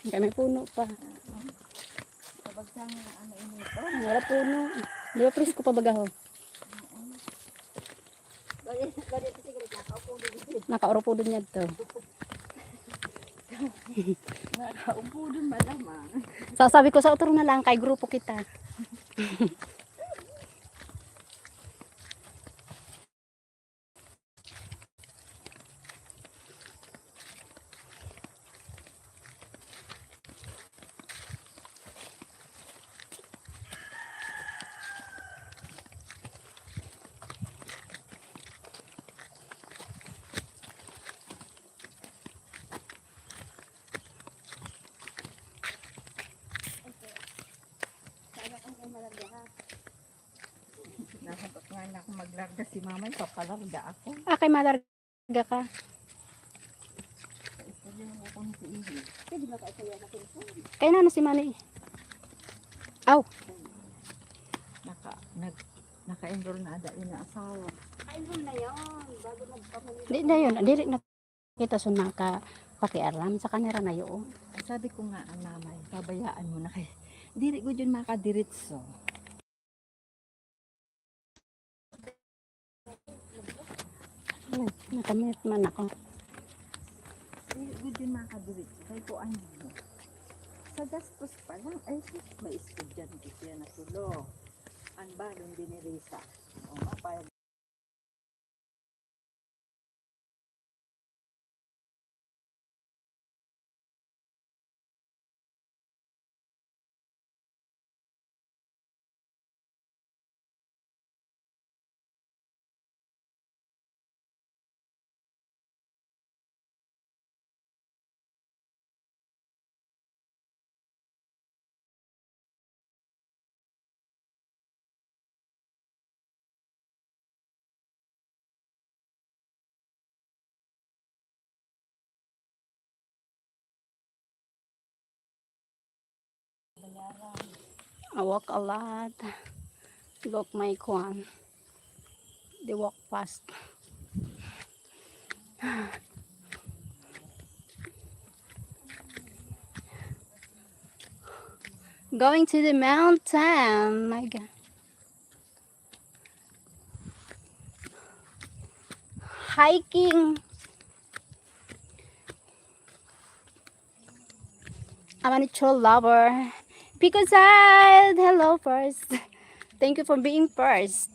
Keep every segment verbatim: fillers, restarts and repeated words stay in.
Kami puno pa. Kabagsangan na ano ini ito. Wala puno. Di ba presko pa baga ho? Gari, gari, sige, nakaupo din. Nakaurupod niya to. Nakaupo din malamang. Sasabi ko sa utro na lang kay grupo kita. Sana kung may malagyan. Nakabot nga na ako maglarga si mama, ipapalarga ako. Ah, kay malarga ka. Pwede ba kayo kaya natin ito? Kaya na, ano si Manoy? Aw. Naka, nag, naka-enroll na ada yung asawa. Naka-enroll na yan. Bago magpamilya. Di na yun. Dili na kita so nakapakialam sa kanira na yun. Sabi ko nga, ang nanay, pabayaan mo na kay. Dili ko dyan makadiritso. Ay, nakamit man ako. Dili gud din makadiretso kay kuan mo. Sa gastos pa lang, ay sus, may estudyante siya na tulo. Ang balon dinirisa. O, mapayag. I walk a lot. Look, my kwan. They walk fast. Going to the mountain. My God. Hiking. I'm a nature lover. Because I, hello first. Thank you for being first.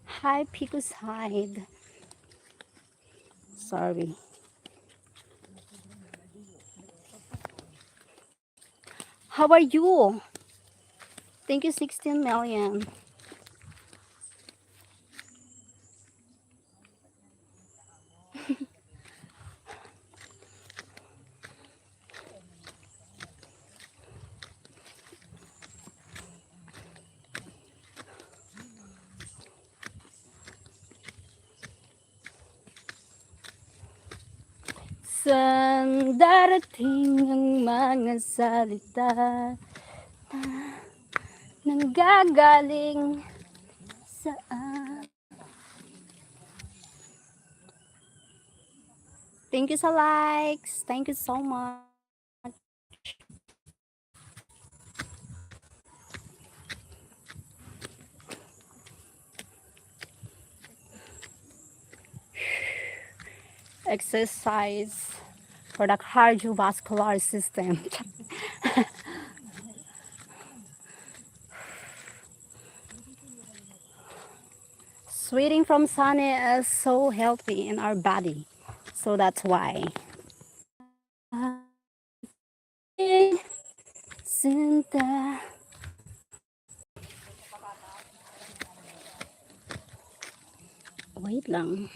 Hi, Picos Hide. Sorry. How are you? Thank you, sixteen million. San darating ang mga salita na nanggagaling saan? Thank you sa likes. Thank you so much. Exercise for the cardiovascular system. Sweating from sun is so healthy in our body. So that's why. Sinta. Wait lang.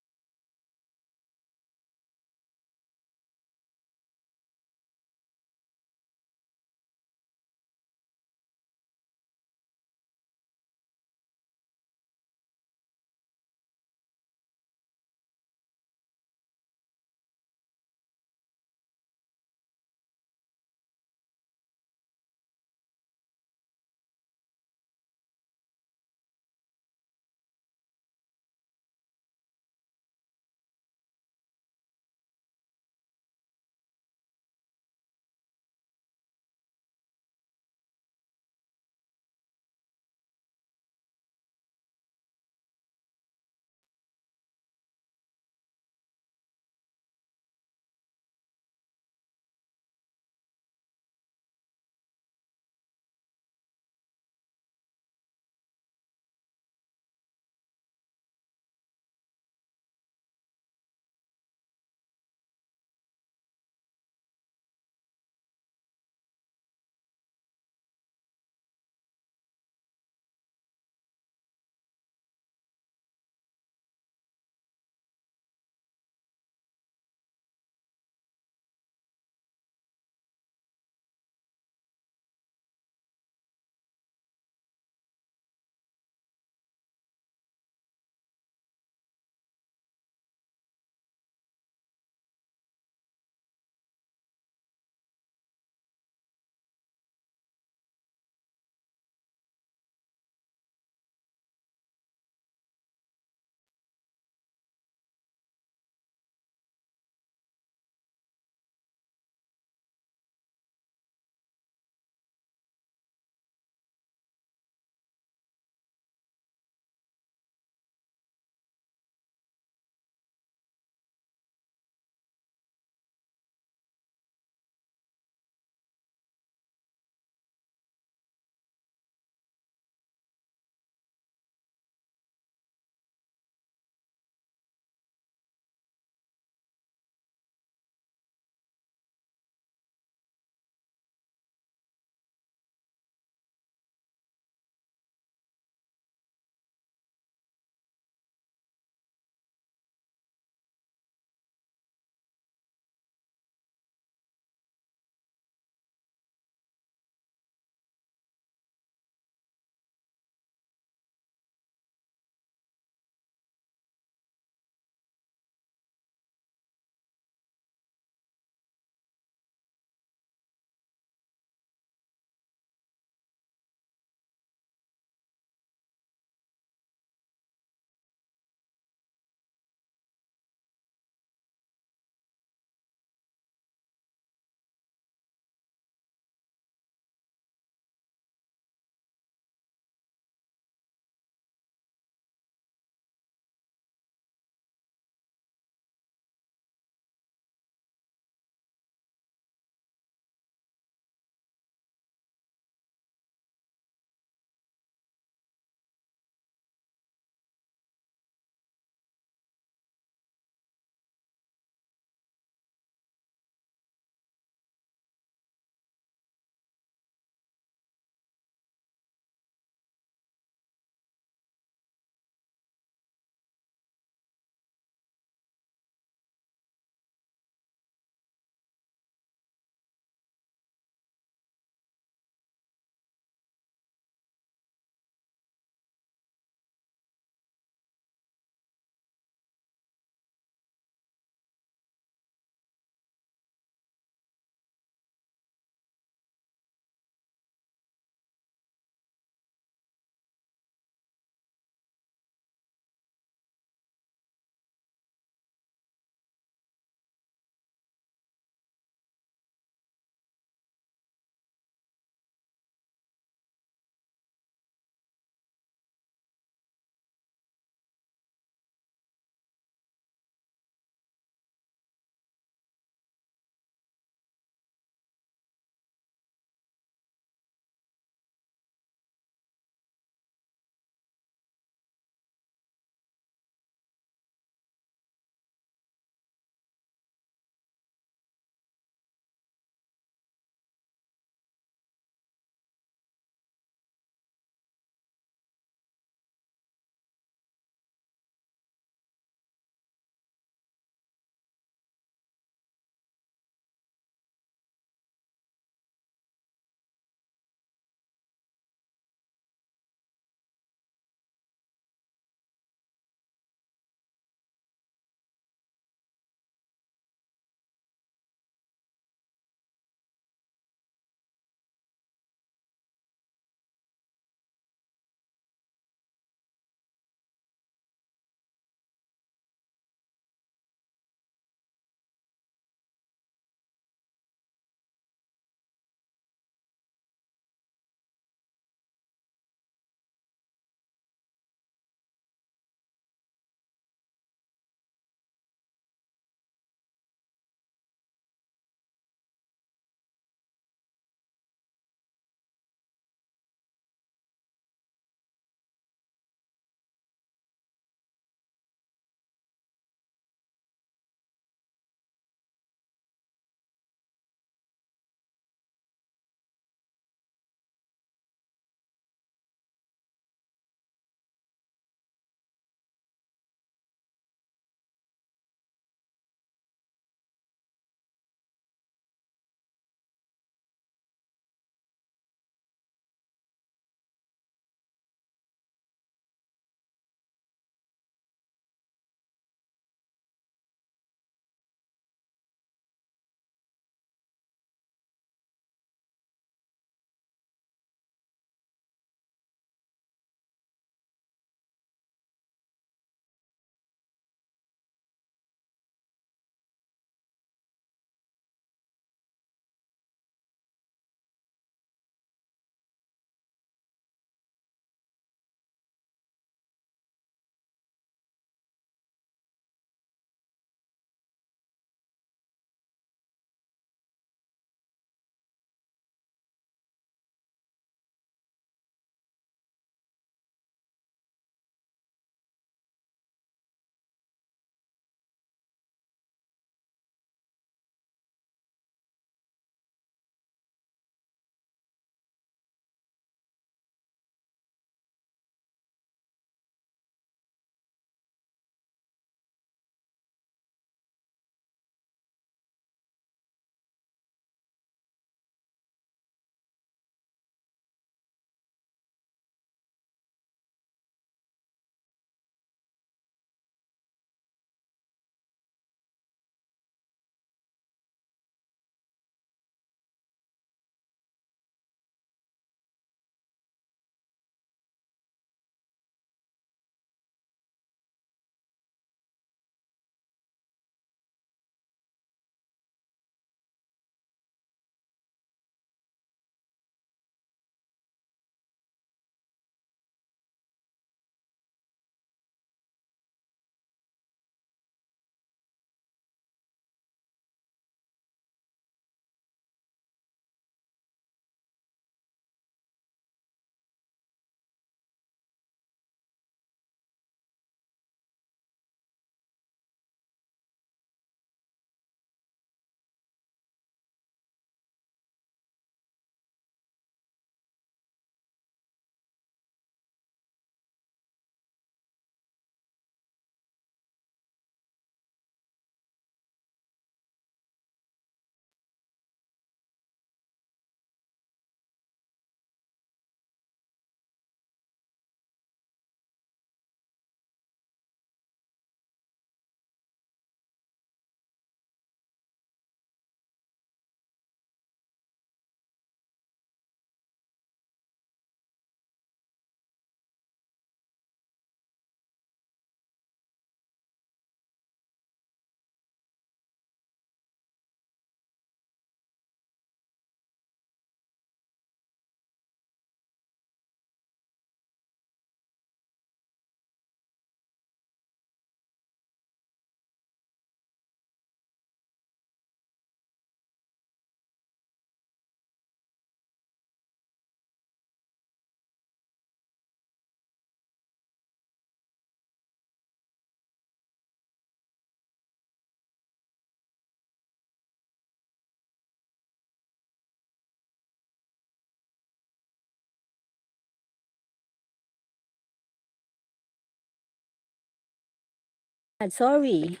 God, sorry.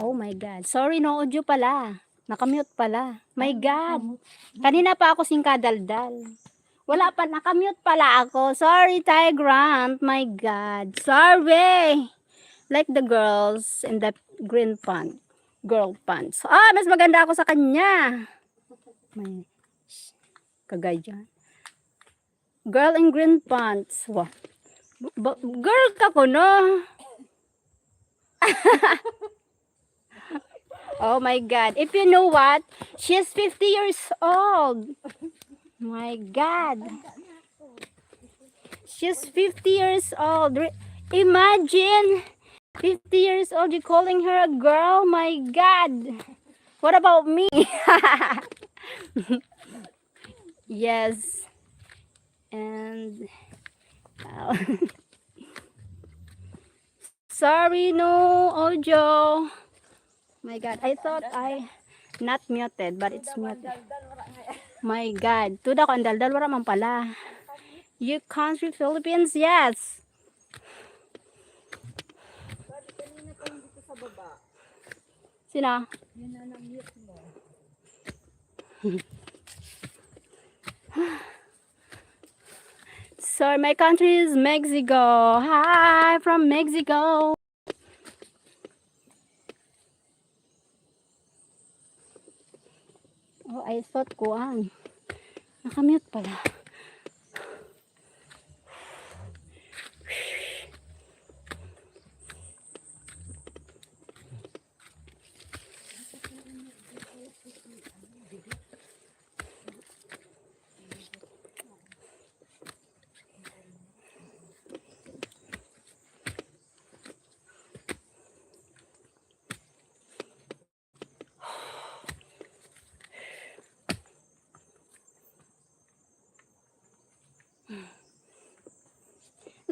Oh my God. Sorry, no audio pala. Nakamute pala. My God. Kanina pa ako singkadaldal. Wala pa, nakamute pala ako. Sorry, Thai Grant. My God. Sorry. Like the girls in the green pants. Girl pants. Ah, mas maganda ako sa kanya. May kagaya. Girl in green pants. Wa. Ba- girl ka ko, no? Oh my God. If you know what, she's fifty years old. My God. She's fifty years old. Re- Imagine, fifty years old, you calling her a girl? My God. What about me? Yes. And, uh, sorry, no audio. My God, I thought I not muted, but it's muted. My God, tuda ko ang daldal, wala man pala. You country Philippines, yes. Sina? Sorry, my country is Mexico. Hi from Mexico. Oh, I thought kuan. Nakamute pala.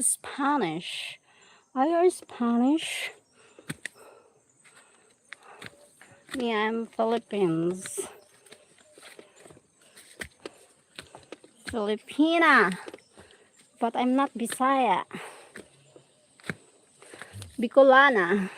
Spanish. Are you Spanish? Me, I'm Philippines. Filipina. But I'm not Bisaya. Bicolana.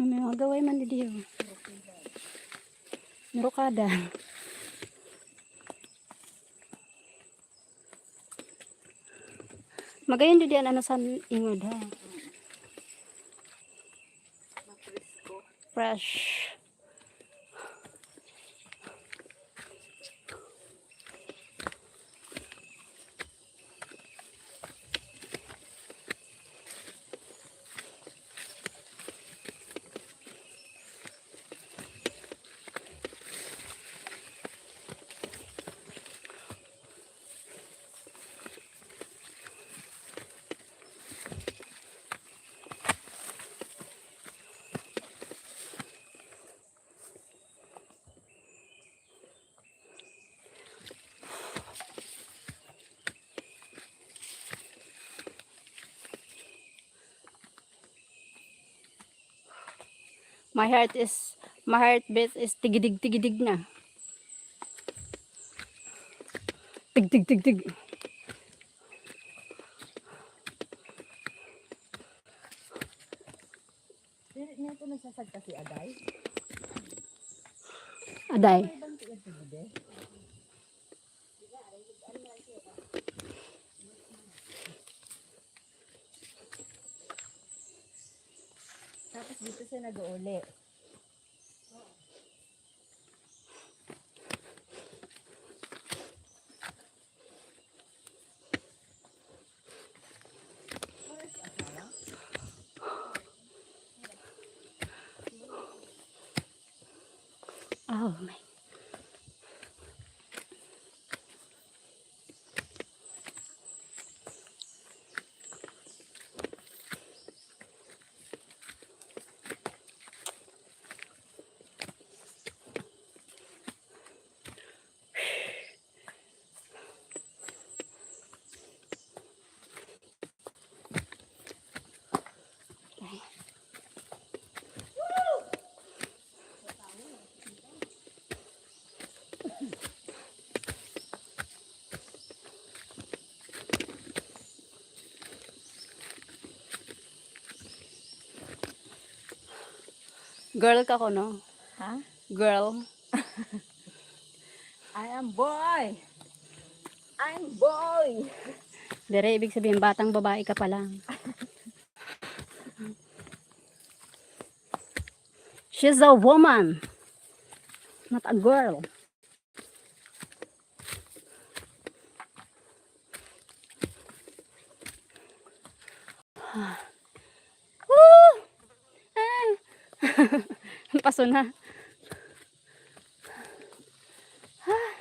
May mga gaway man didi, oh. Narukada. Magayon didi an ano sa ingod, ha. Fresh. My heart is, my heartbeat is tigidig-tigidig na. Tig, tig, tig, tig. Dili niya ito nagsasagka si Aday? Aday. Ay, bang tiyan si Bude? Tapos dito siya nag-uuli. Oh my. Girl ka ko, no? Ha? Girl. I am boy. I'm boy. Dere, ibig sabihin, batang babae ka pa lang. She's a woman, not a girl. Woo! Ah! Paso na. Ah!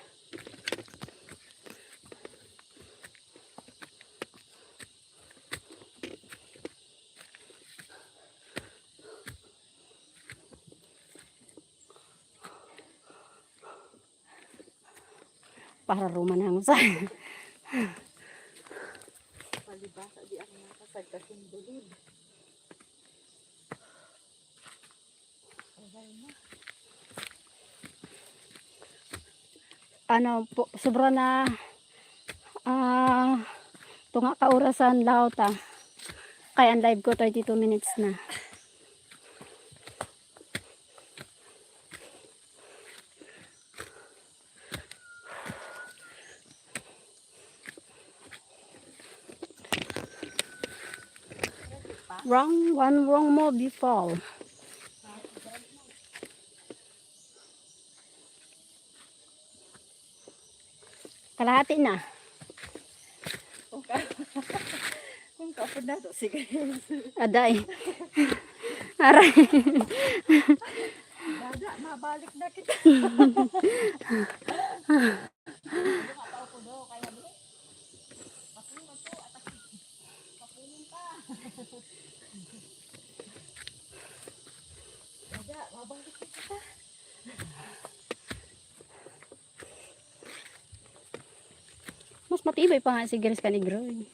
Para ruman ang sa. Palibasa di ako nakasagkasing dulid. Ano po, sobra na, ah, tunga ka orasan, laot, ah. Kaya ang live ko, thirty-two minutes na. Wrong, one wrong move, you fall. Kalahati na. Kung ka-, kung kaupod na to, sige. Aday. Aray. Dada, mabalik na kita. Dada, mabalik na kita. Mas matibay pa nga si Grace kan Igroy.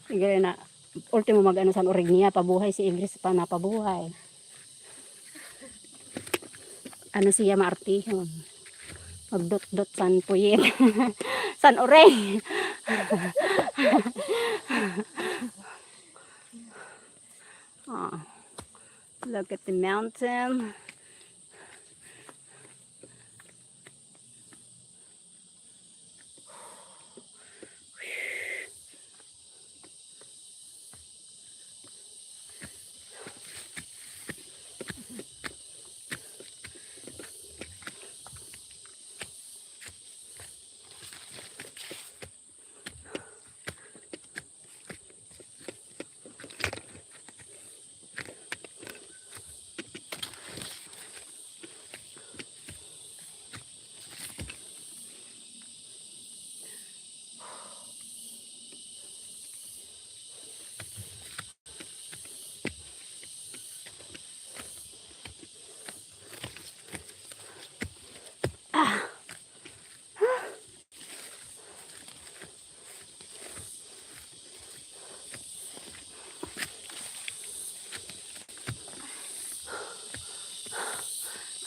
Igroy na, ultimo mag-ano san urig niya, pabuhay si Igris pa na pabuhay. Ano siya, maartihon. Magdot-dot san puyit. San urig. Ah, look at the mountain.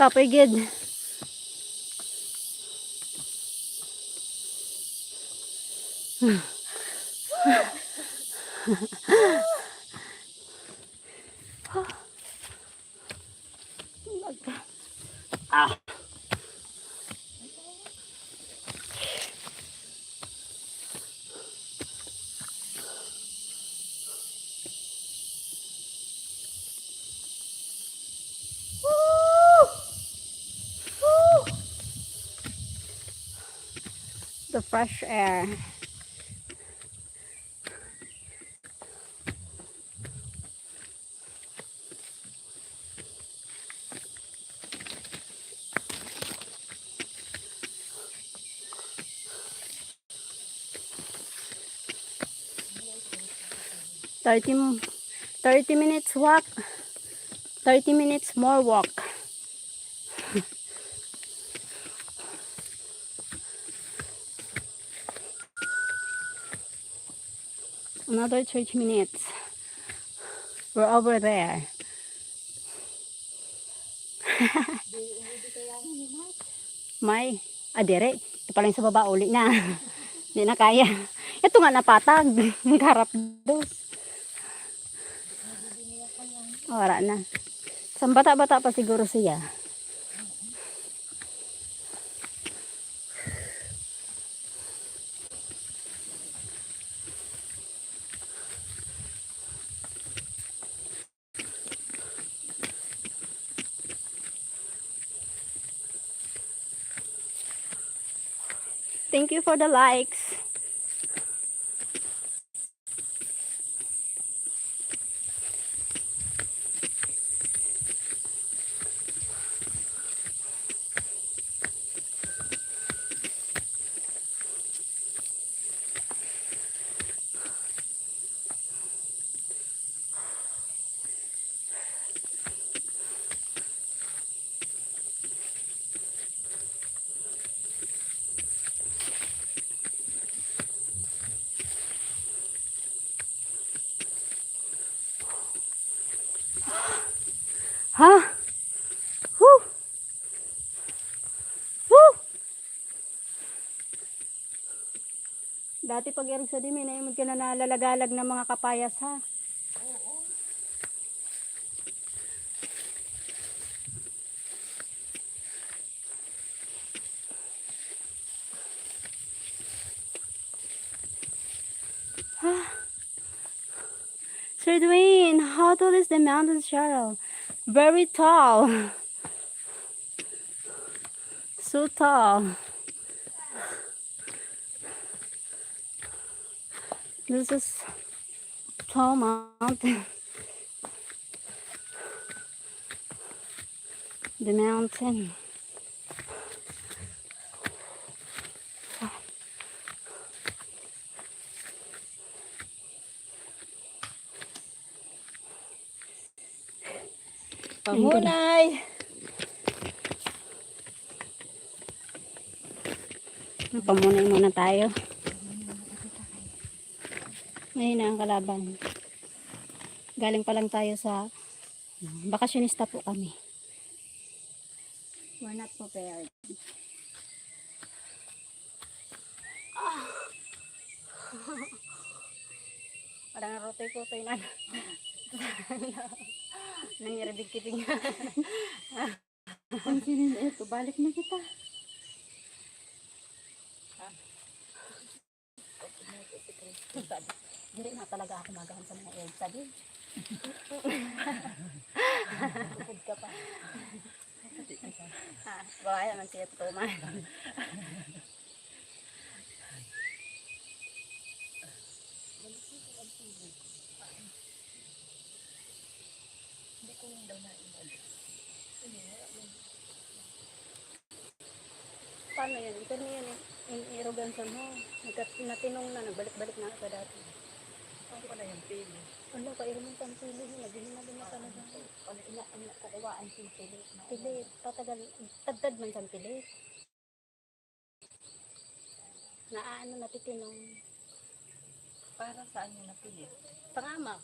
Kapoy gid. Ah. Woo! Woo! The fresh air. Thirty, thirty minutes walk. Thirty minutes more walk. Another thirty minutes. We're over there. May, ah, diri. Ito pala yung sa baba, uli na. Hindi na kaya. Ito nga napatag. Ang harap dos. Wala na. Sa bata-bata pa siguro siya. Thank you for the likes. Ha? Huh! Huh! Dati pag irog sa dimi, naimod ka na nalalagalag ng mga kapayas, ha? Sir Dwayne, how tall is the mountain, Cheryl? Very tall. So tall. This is tall mountain. The mountain. Pamunay! Pamunay muna tayo. Mahina ang kalaban. Galing pa lang tayo sa, bakasyonista po kami. We're not prepared. Ah. Parang rotoy-kotoy na. Nangyari bigkiting. Pansinin ito, balik na kita. Diri na talaga ako magahan sa mga egg, sabi. Tukod ka pa. Ha, bawa naman siya tutuman. Hindi ko yung daw na. Paano yan? Ito na yan, eh. Yung irogan sa mo. Nagka-, natinong na, nagbalik-balik na sa dati. Saan ko na yung pili? Ano ka, irumon sa pili, eh. Naghihinalo na talaga. Ano, ina, ina, kukuhaan sa pili. Pili, tatagal, tadtad man sa pili. Naaano, natitinong. Para saan yung napilit? Pangamak.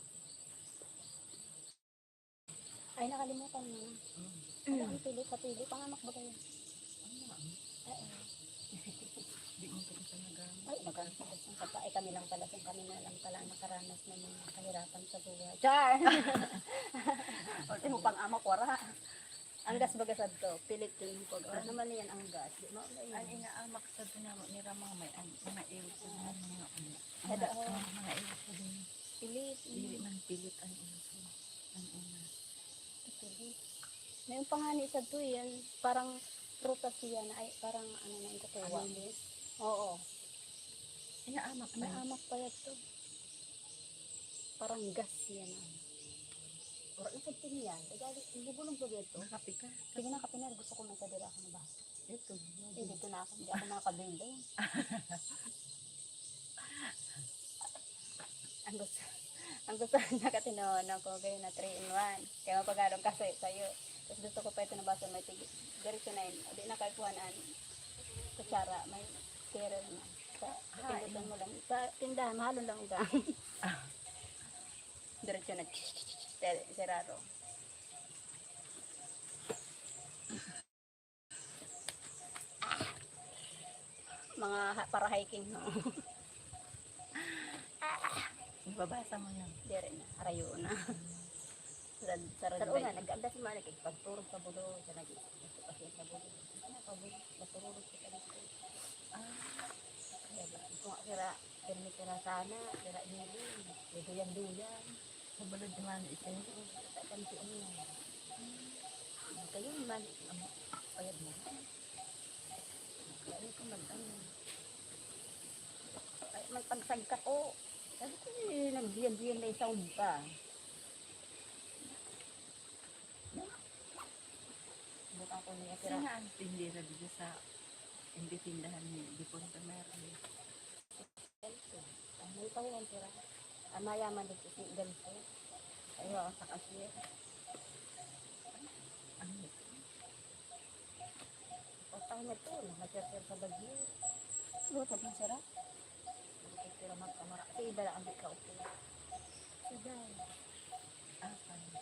Ay, nakalimutan mo na. Mm. Ano ang pili sa pili? Pangamak ba kayo? Ano nga, ano? Oo. Di mo ito talaga. Ay, magkano sa kami lang pala, sa kami na lang pala nakaranas ng mga kahirapan sa buhay. Char! Ultimo, pangamak, wara. Ang gas baga sadto, pilit yun yung pag-, ano man yan ang gas. Di mo, ano yun? Ang inaamak sadto na nira mga may, ang, mga ilog sa mga, mga, mga, Ada, oh. Mga, mga ilog sa din. Pilit. Dili man pilit ang ilog. Ang una. Pilit. May yung pangani sadto yan, parang prutas yan, ay, parang ano na yung kukuha. Anulis? Oo. Inaamak pa yan. Inaamak pa yan to. Parang gas yan, ah. Wala na sa niya. Tagali, bubulong ko dito. Nakape ka? Sige na, kape na. Gusto ko magkadala ako ng baso. Ito. Eh, dito na ako. Hindi ako makakabili. Ang gusto, ang gusto niya kasi no, no, ko kayo na three in one. Kaya mapagarong kasi sa'yo. Tapos gusto ko pa ito na baso may tig-, diretso na yun. Di na kayo kuhaan ang kutsara. May kere naman. Sa, ah, pindutan mo lang. Sa tindahan, mahalon lang ugang. Diretso na. Siraro. mga ha-, para hiking, no? Nababasa mo yun? Diri na, arayo na. Sarad, sarad Sa una, ba yun? Nag-anda si Malik, eh, pagturog sa bulo, sa nag-, kasi sa bulo. Ano pa bulo? Natururog kita dito. Ah. Kaya, kung sira, pirmi sira sana, sira dili. May duyan-duyan. Sa balod naman ito. Sa kanti ano yan. Kayo naman, ang payag mo. Kaya ko mag-ano. Ay, magpagsagka ko. Sabi ko, eh, nagbiyan-biyan na isang pa. Buka ko niya Kasi sira. Nga ang tindera dito sa hindi tindahan ni Diponta Merle. Ang may taon sira. Ang mayaman dito si Ganso. Ayaw ang sa cashier. Ang Patay na to, nakasirkir sa bagyo. Lutod na sira. Nakasirkir ang magkamara. Si Ida lang ang di kaupo. Si Day. Ah, kaya.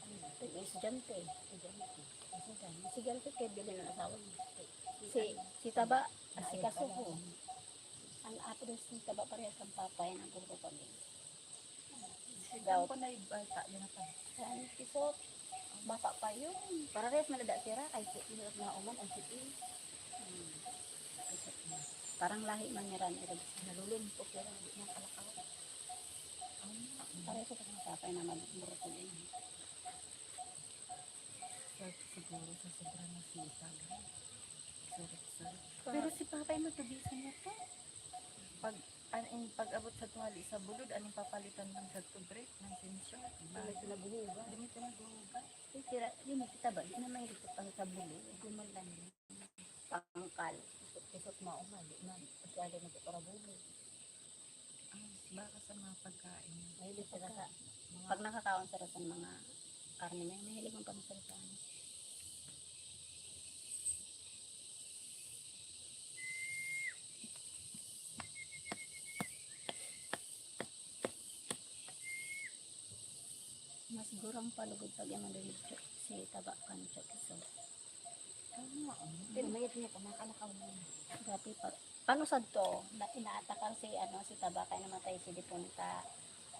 Ano? Ito yung estudyante. Estudyante. Estudyante. Si Gal, si Kevin ang asawa niya. Si, si Taba, Ay, asikaso pala. Ko. Ang apo daw si Taba parehas ang papa, yan ang puro pag Sigang Daw. Ko na yung bata, yan pa. Yan, kisot. Bata pa yun. Parehas malada sira, kay si Inot na uman, ang si In. Hmm. Kisot na. Parang lahi man nira ni Reg. Nalulungkot sira, hindi na kalakaw. Ang Parehas sa mga tatay na magmurot ko din. Sa, siguro sa sobrang nasipag. Surut-surut. Pero si Papa ay matubisan na to. Pag, an, in, pag-abot sa tuwali sa bulod, anong papalitan lang sa to, Bre? Ng sensor, di ba? Hindi mo ito naghuhugas. Hindi mo ito naghuhugas. Yung tira, yun, kita ba? Yun na may rito pang sa bulod. Gumalan yun. Pangkal. Isot-isot mo, oh, mali man. Masyado na ito para bulod. Ah, baka sa mga pagkain. Mahilig sila sa mga Pag nakakaon sila sa mga karne, may mahilig man pang sila sa ano. Mas gurang pa lugod pag yung mga si Taba kan Chorizo. Tama, oh. Pero mayat niya pa, makalakaw na yun. Dati pa, paano sad to? Na, inaatakar si, ano, si Taba kaya namatay si Dipunta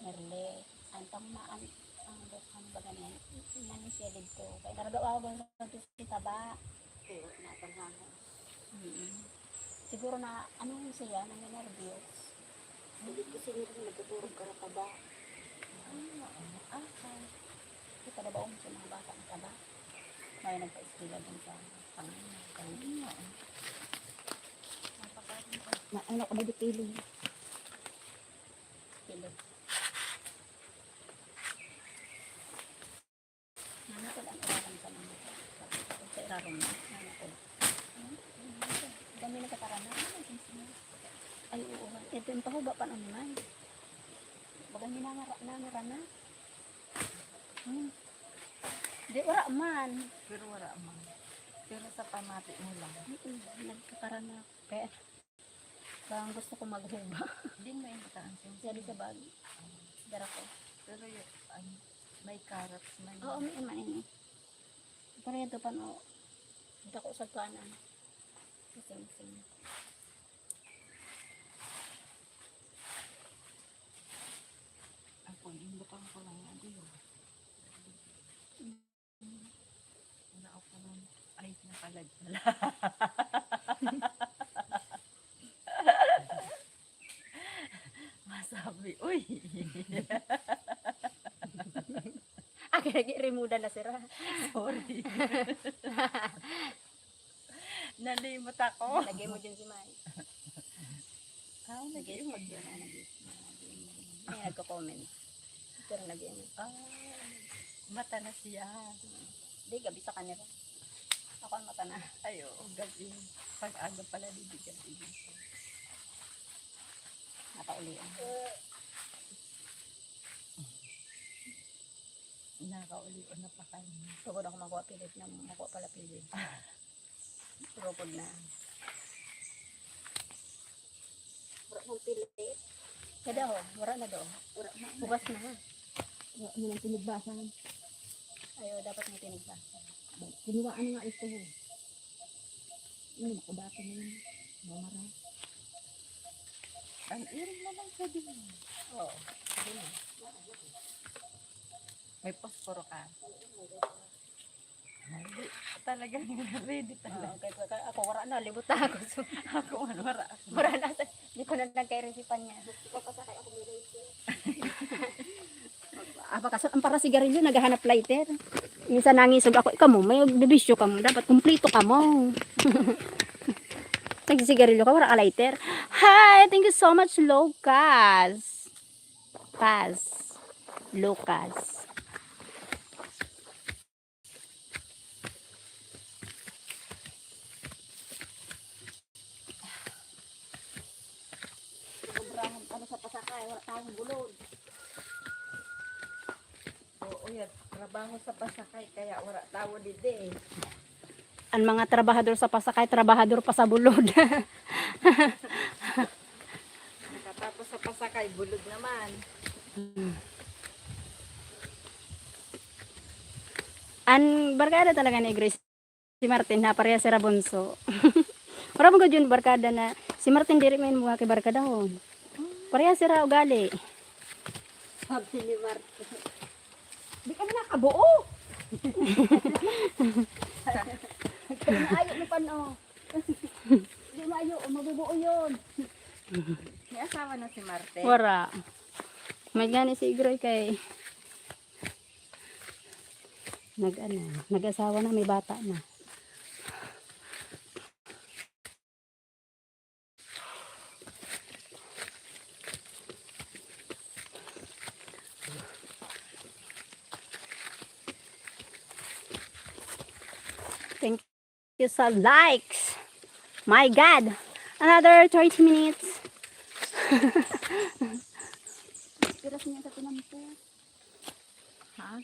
Merle. Antang maan, ang, ano ba ganyan? Inano siya dito. Kaya naragawa ko ganito si Taba. Pero natangahan. Mm. Siguro na, ano yun siya, naninervyos. Hindi kasi nila nagtutulog ka na Taba. Ah, oo. Ah, okay. Kita na ba sa mga bata ng Taba? May nagpa-eskwela din sa pangalan. Ano nga, eh? Napakain ko. Na, ano ko, baby feeling. Feeling. Nanakod ang irarom sa mga sa irarom na. Nanakod. Dami nagkakarana. Ay, oo. Ito yung pahuba pa naman. Baga ninangara, nangara na. Hmm. Di, wala man. Pero wala man. Pero sa pamati mo lang. Mm, nagkakarana. Kaya, parang gusto ko maghuba. Di mo yung bataan siya. Yan sa bag. Dara ko. Pero yung, ano, may carrots man. Oo, may iman ini. Pero ito pa, no, dako sa tuanan. Sa sing-sing. Ako, yung butang ko lang yan, di ba? Wala ako pa lang. Ay, nakalag pala. Masabi, uy! Akin, nag-iirimuda na sira. Sorry. Nalimot ako. Lagay mo dyan si Mai. Ah, nag-iimod. Nag-iimod yun, ah, nag-iimod. May nagko-comment. Pero nag-iimod. Ah, mata na siya. Di, gabi sa kanila. Ako ang mata na. Ay, oo, gabi. Pag aga pala, di, di gabi. Nakaulian. Nakaulian na pa kami. Sugod ako makuha pilit na, makuha pala pilit. Rukod na. Wala nang pilit. Kada ho, wala na daw. Wala na. Bukas na ha. Wala mo nang tinigbasan. Ayaw, dapat may tinigbasan. Kinuhaan nga ito ho. Ano, makabata na yun. Mamaray. Ano, yun na lang sa dilim. Oo. Dilim. May posporo ka. Talagang ready talaga. Ah, okay, okay. Ako, wala na. Libot na ako. So, ako man, wala. Wala na. Hindi ko na nagka-resipan niya. Apa kaso, ang para sigarilyo, naghahanap lighter. Minsan nangisog ako, "Ikaw mo, may bibisyo ka mo. Dapat kumplito ka mo." Nagsisigarilyo ka, wala ka lighter. Hi! Thank you so much, Lucas. Paz. Lucas. Sobrang ano sa pasakay, wala tayong bulod. Oo, yan. Trabaho sa pasakay, kaya wala tawo didi eh. Ang mga trabahador sa pasakay, trabahador pa sa bulod. Nakatapos sa pasakay, bulod naman. Ang barkada talaga ni Grace, si Martin, na pareha sira bunso. Wala mo gud yun barkada na, si Martin diri man mga kibarkadahon. Pareha sira ugali. Sabi ni Martin. Di kami nakabuo. Kaya na ayaw mo pa, no? Di mo ayaw, mabubuo yun. May asawa na si Martin? Wala. May gani si Igroy kay nag-ano, nag-asawa na, may bata na. Thank you sa likes. My God! Another thirty minutes. Piras niya sa pinampo. Ha?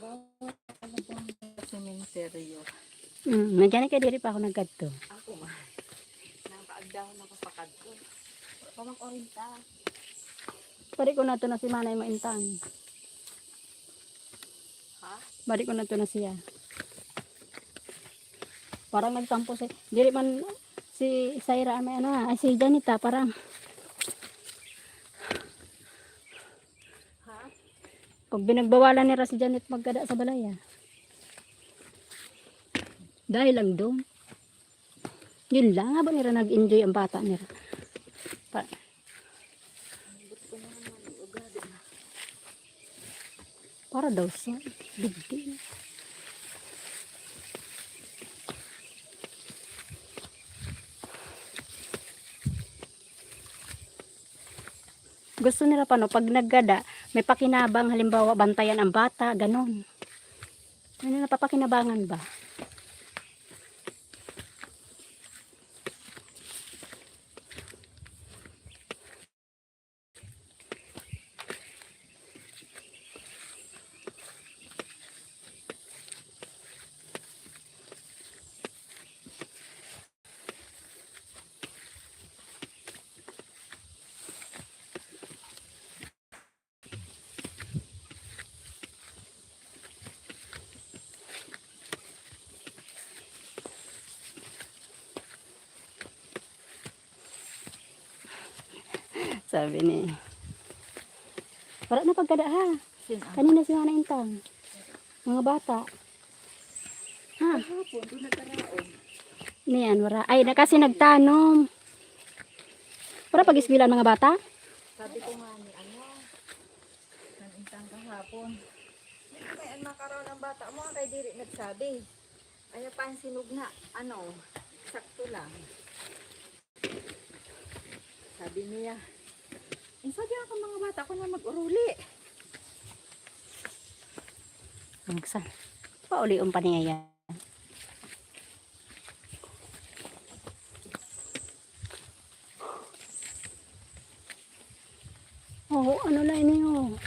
Bawal talagang sementeryo. Mm, nandiyan ka, diri pa ako nagkadto. Ako man. Nakaagdahon ako pa kadto. Wala pa man kwarenta. Pwede ko na to na si Manay mo intang. Ha? Balik ko na to na siya. Parang nagtampo si, dili man si Syra, may ano, ay, si Janita, parang. Ha? Pag binagbawalan nira si Janet magkada sa balay, ah. Dahil lang doon. Yun lang, haba nira nag-enjoy ang bata nira. Pa- Para daw sa digdi. Gusto nila pa, no, pag naggada, may pakinabang, halimbawa, bantayan ang bata, ganon. May napapakinabangan ba? Sabi ni, wala na pagkada, ha? Sino? Kanina si Mama Intang. Mga bata. Ha? Kahapon, doon nagkaraon. Niyan, wala. Ay, na kasi nagtanom. Wala pag-eskwela ang mga bata? Sabi ko nga ni, ano, Mama Intang kahapon. May an makaraon ang bata mo, kay diri nagsabi. Ay, pansinog na, ano, sakto lang. Sabi niya, "Ang sabi ako, mga bata ko na mag-uruli." Buksan. Paulion pa niya yan. Oh, ano na ini, oh.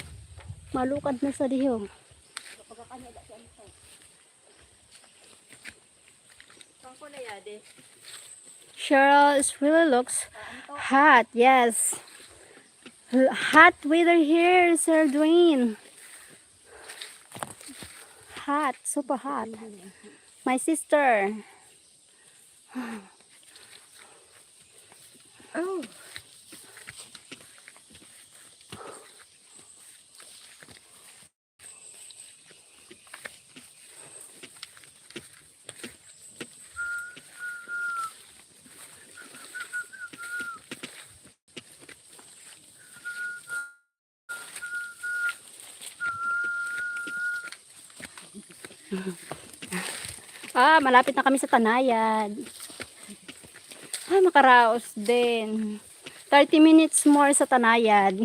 Malukad na sa diho. Cheryl, it really looks hot, yes. L-, hot weather here, Sir Dwayne. Hot, super hot. My sister. Oh. Ah, malapit na kami sa Tanayad. Ah, makaraos din. Thirty minutes more sa Tanayad.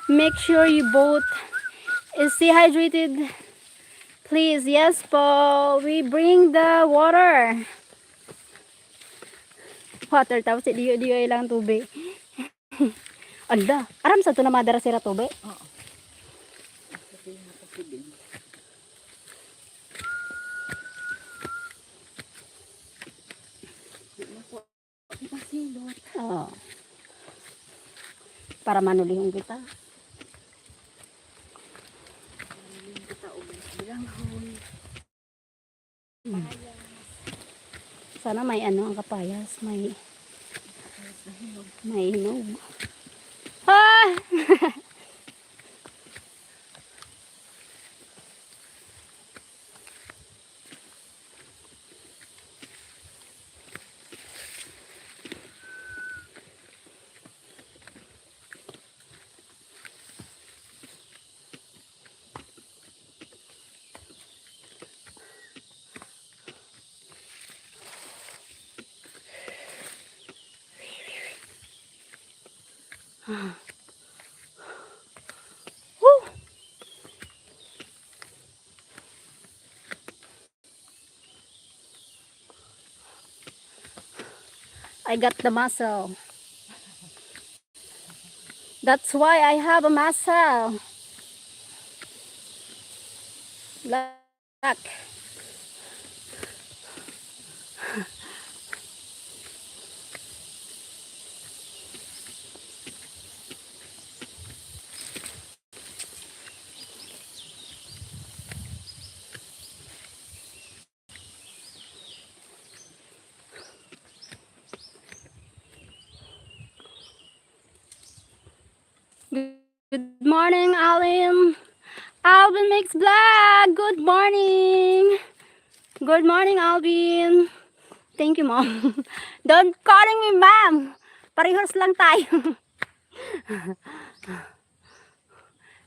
Make sure you both stay hydrated. Please, yes po. We bring the water. Water, tapos diyo-diyo lang tubig. Ala, aram sa to na madara sira tubig? Oo. Ipasilot. Oo. Para manulihon kita. Manulihon kita o bilanghon. Hmm. Sana may ano ang kapayas, may, may hinog. Ah! Woo! I got the muscle. That's why I have a muscle. Black. Good morning, Alvin. Alvin Makes Vlog, good morning. Good morning, Alvin. Thank you, Mom. Don't calling me Ma'am. Parehas lang tayo.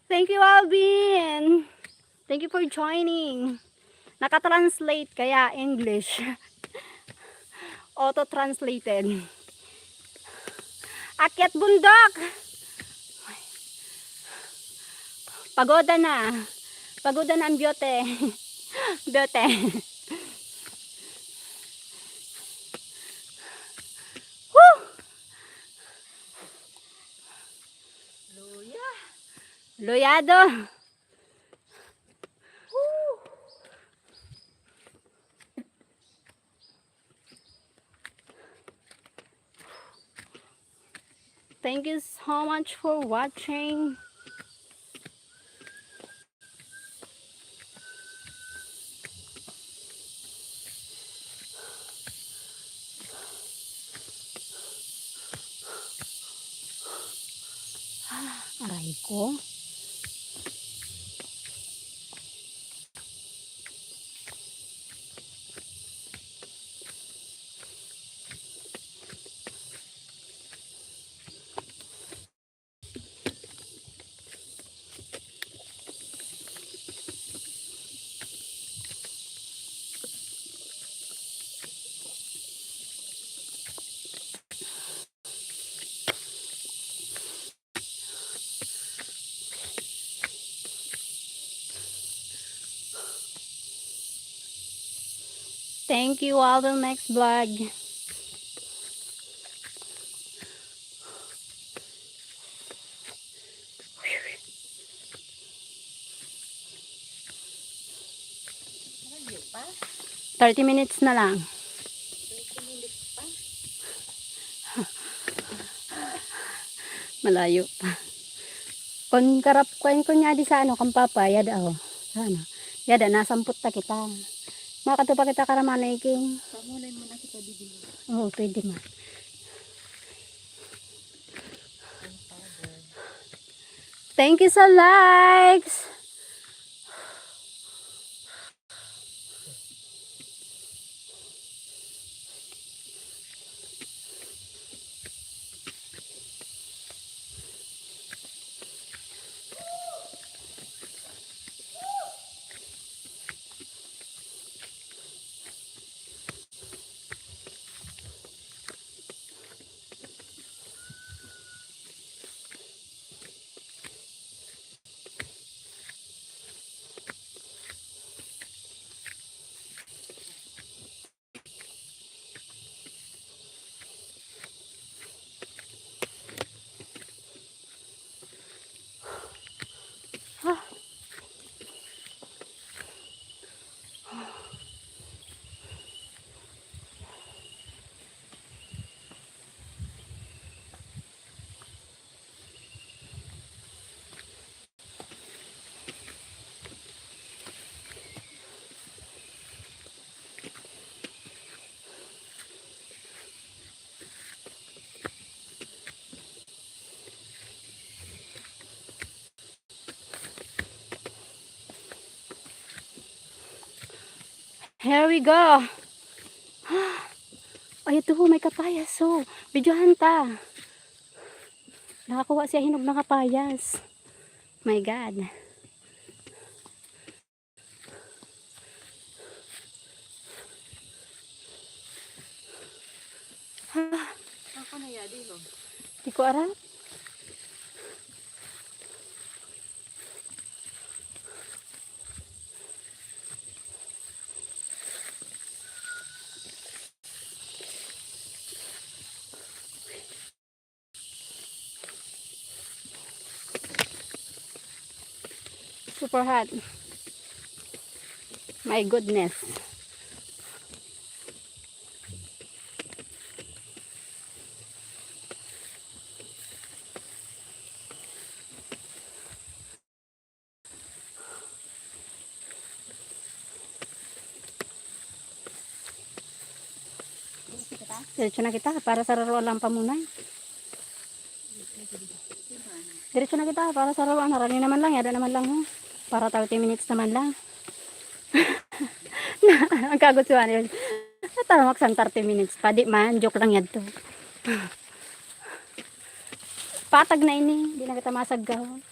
Thank you, Alvin. Thank you for joining. Naka-translate kaya English. Auto-translated. Akyat bundok. Pagoda na. Pagoda na ang biyote. Biyote. Woo! Luya. Luyado. Woo! Thank you so much for watching. Ah, aray ko. Thank you all, till next vlog. Thirty minutes na lang. Malayo pa. Kun karap, kun, kun nga di sa ano, kan Papa, yada, oh. Sana. Yada, nasampot ta kita. Makadto pa kita karamanay, King. Pamulay mo na kita, bibi. Oo, pwede man. Thank you sa likes. Here we go. Ay, ito ho, may kapayas. So, videohan ta. Nakakuha siya hinog na kapayas. My God. Ah. Ako na yadi, oh. Di ko aram. Super hot. My goodness. Diretso na kita para sa raruan lang pamunay. Diretso na kita para sa raruan. Harani naman lang, yada naman lang, ha. Para thirty minutes naman lang. Ang kagot si Juan, yun. Natamak sa thirty minutes pa. Di man, joke lang yan to. Patag na ini. Di na kita masaggaw.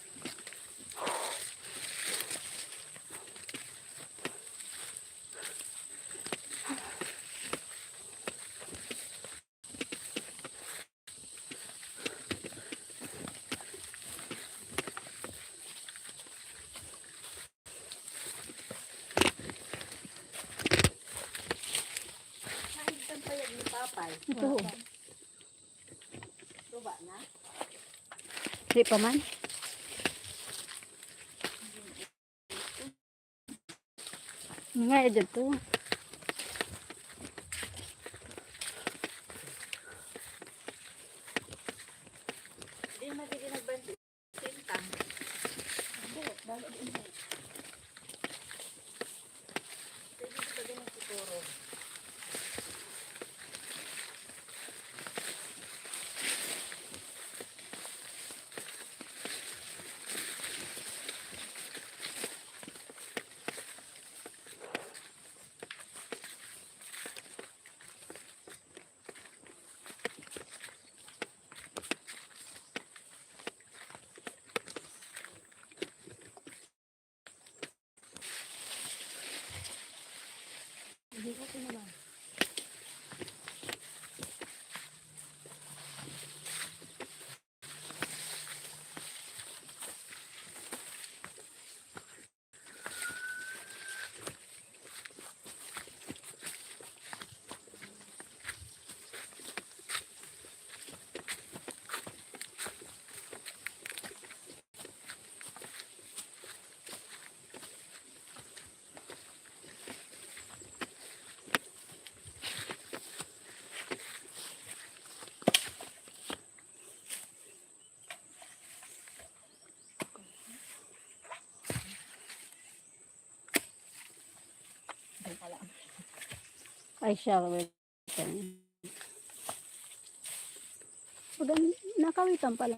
Ito. Di pa man. Nga, eh, dyan to. Hindi na, hindi nagbanti. Sintang. Hindi, balo din eh. Pwede sa bagay ng siguro. Ay, shower. Pag nakawitan pala.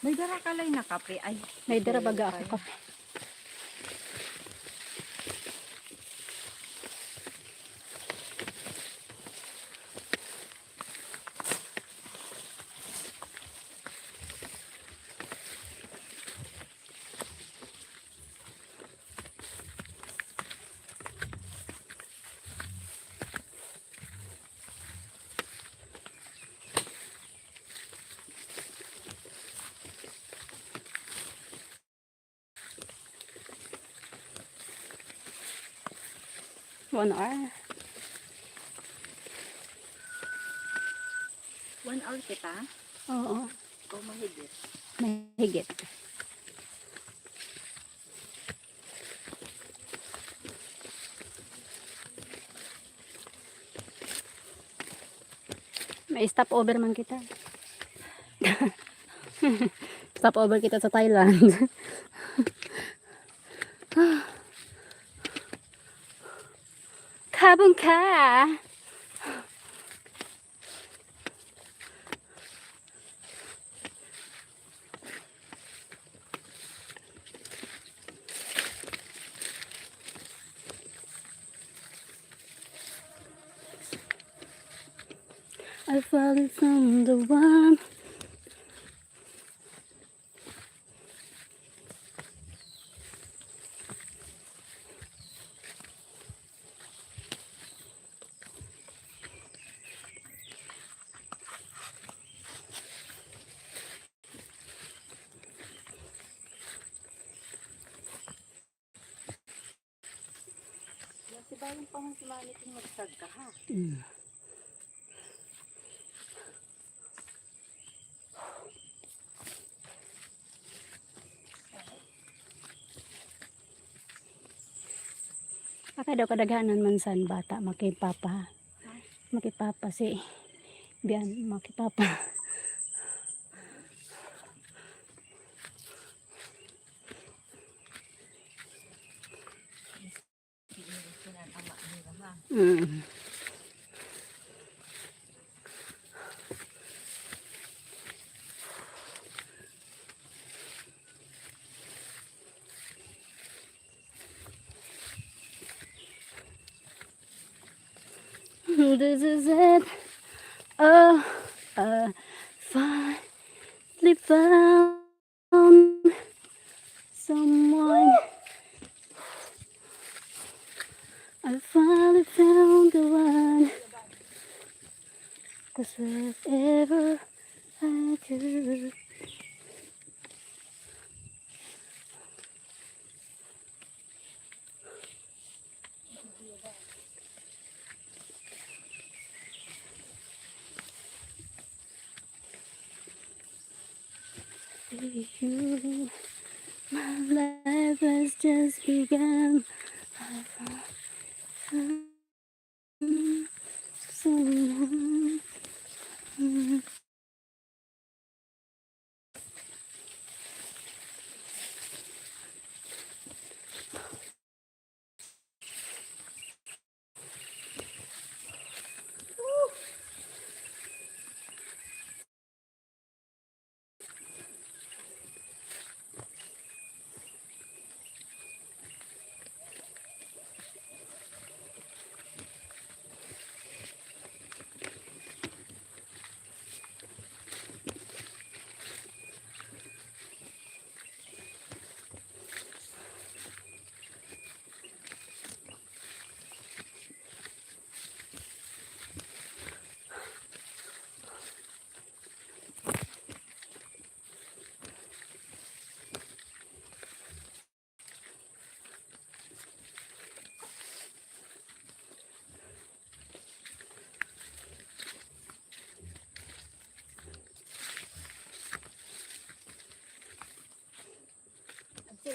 May dara ka lang na kape. Ay, may dara baga ako kape. One hour. One hour kita? Oo. O mahigit? Mahigit. May stop over man kita. Stop over kita sa Thailand. Kabong ka. I found it from the one. Yan, si Bayong pa man si Mami Ting magsagka, ha? Mm. Aka daw kadaghanan man san bata, makipapa. Makipapa si Bian, makipapa. Mm. This is it. Oh, I finally found someone. I finally found the one. 'Cause wherever I go, you, my life has just begun. I found someone.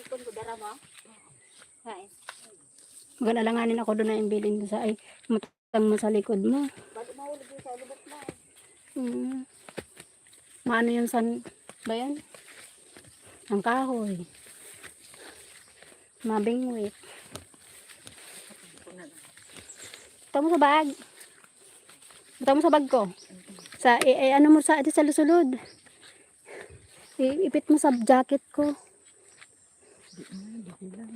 Kun ko dara mo? Kain. Maganalanganin ako doon na imbilin ko sa ay, matang mo sa likod mo. Bali mahulog yung sa lubot mo. Mm. Maano yung san, ba yan? Ang kahoy. Mabingwit. Ito mo sa bag. Ito mo sa bag ko. Sa, eh, eh, ano mo sa, ito sa lusulod. I-, ipit mo sa jacket ko. Di na, di lang.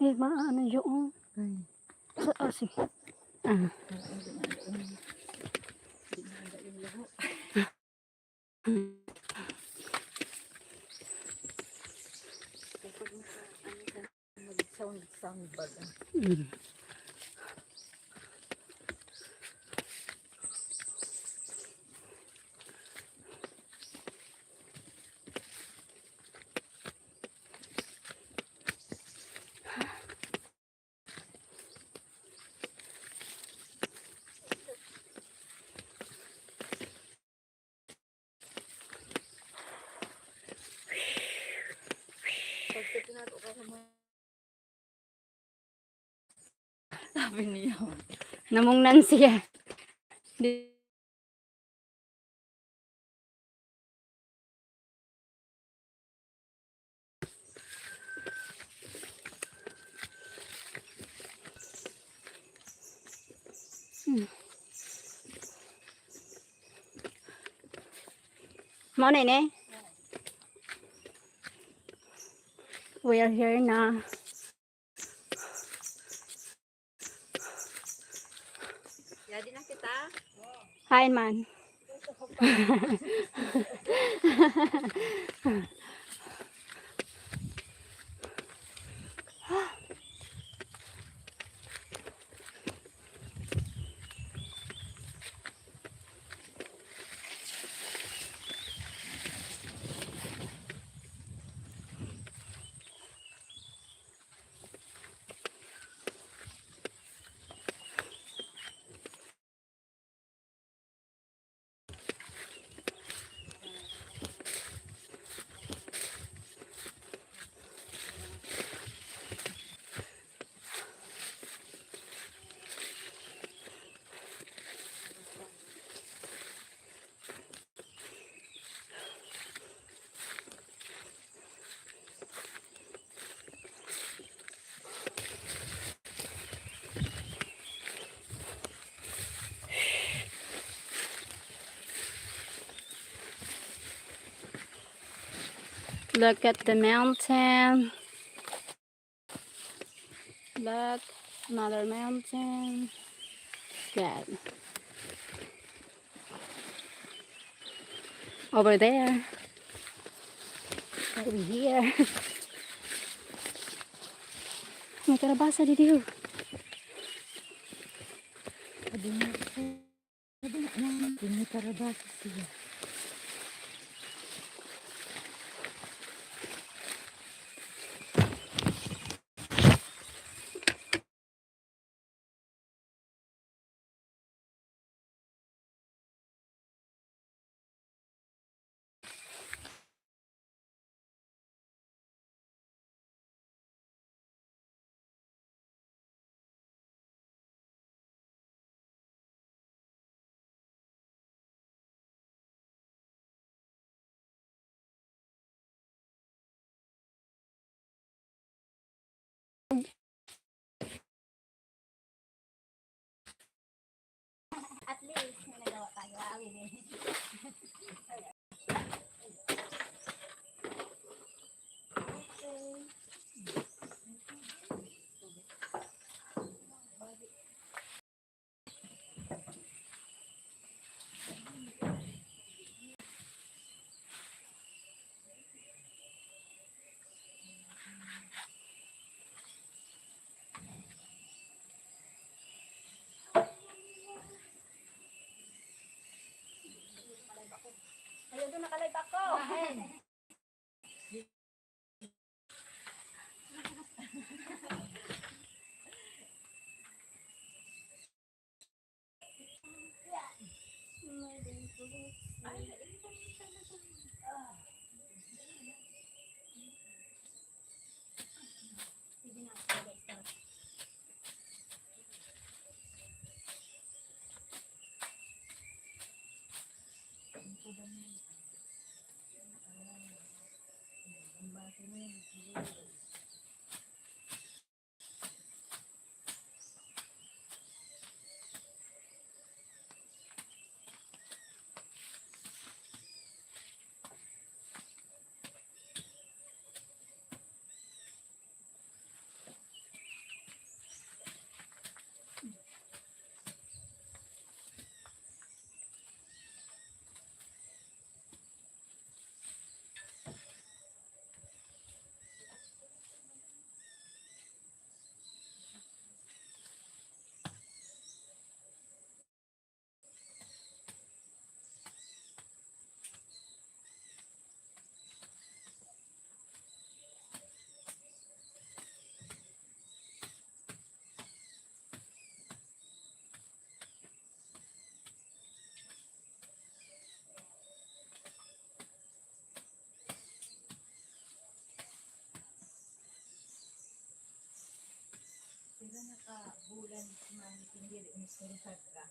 Eh, maano yung Ay. Sa, ah, sige. Ah. Sound, sound bag. Mm. Sabi niya. Namungnan siya. Di- Hmm. Mao na ini. We are here na. Yadi na kita. Hain man. Look at the mountain. Look, another mountain. God. Over there. Over here. May karabasa dito. Sabi niya, sabi niya, "Ayan, may karabasa siya." At least, may nagawa tayo. Ah, okay. Ayun, doon nakalive ako. Pero nakabulan si Mami Pindiri, Mister Sagra.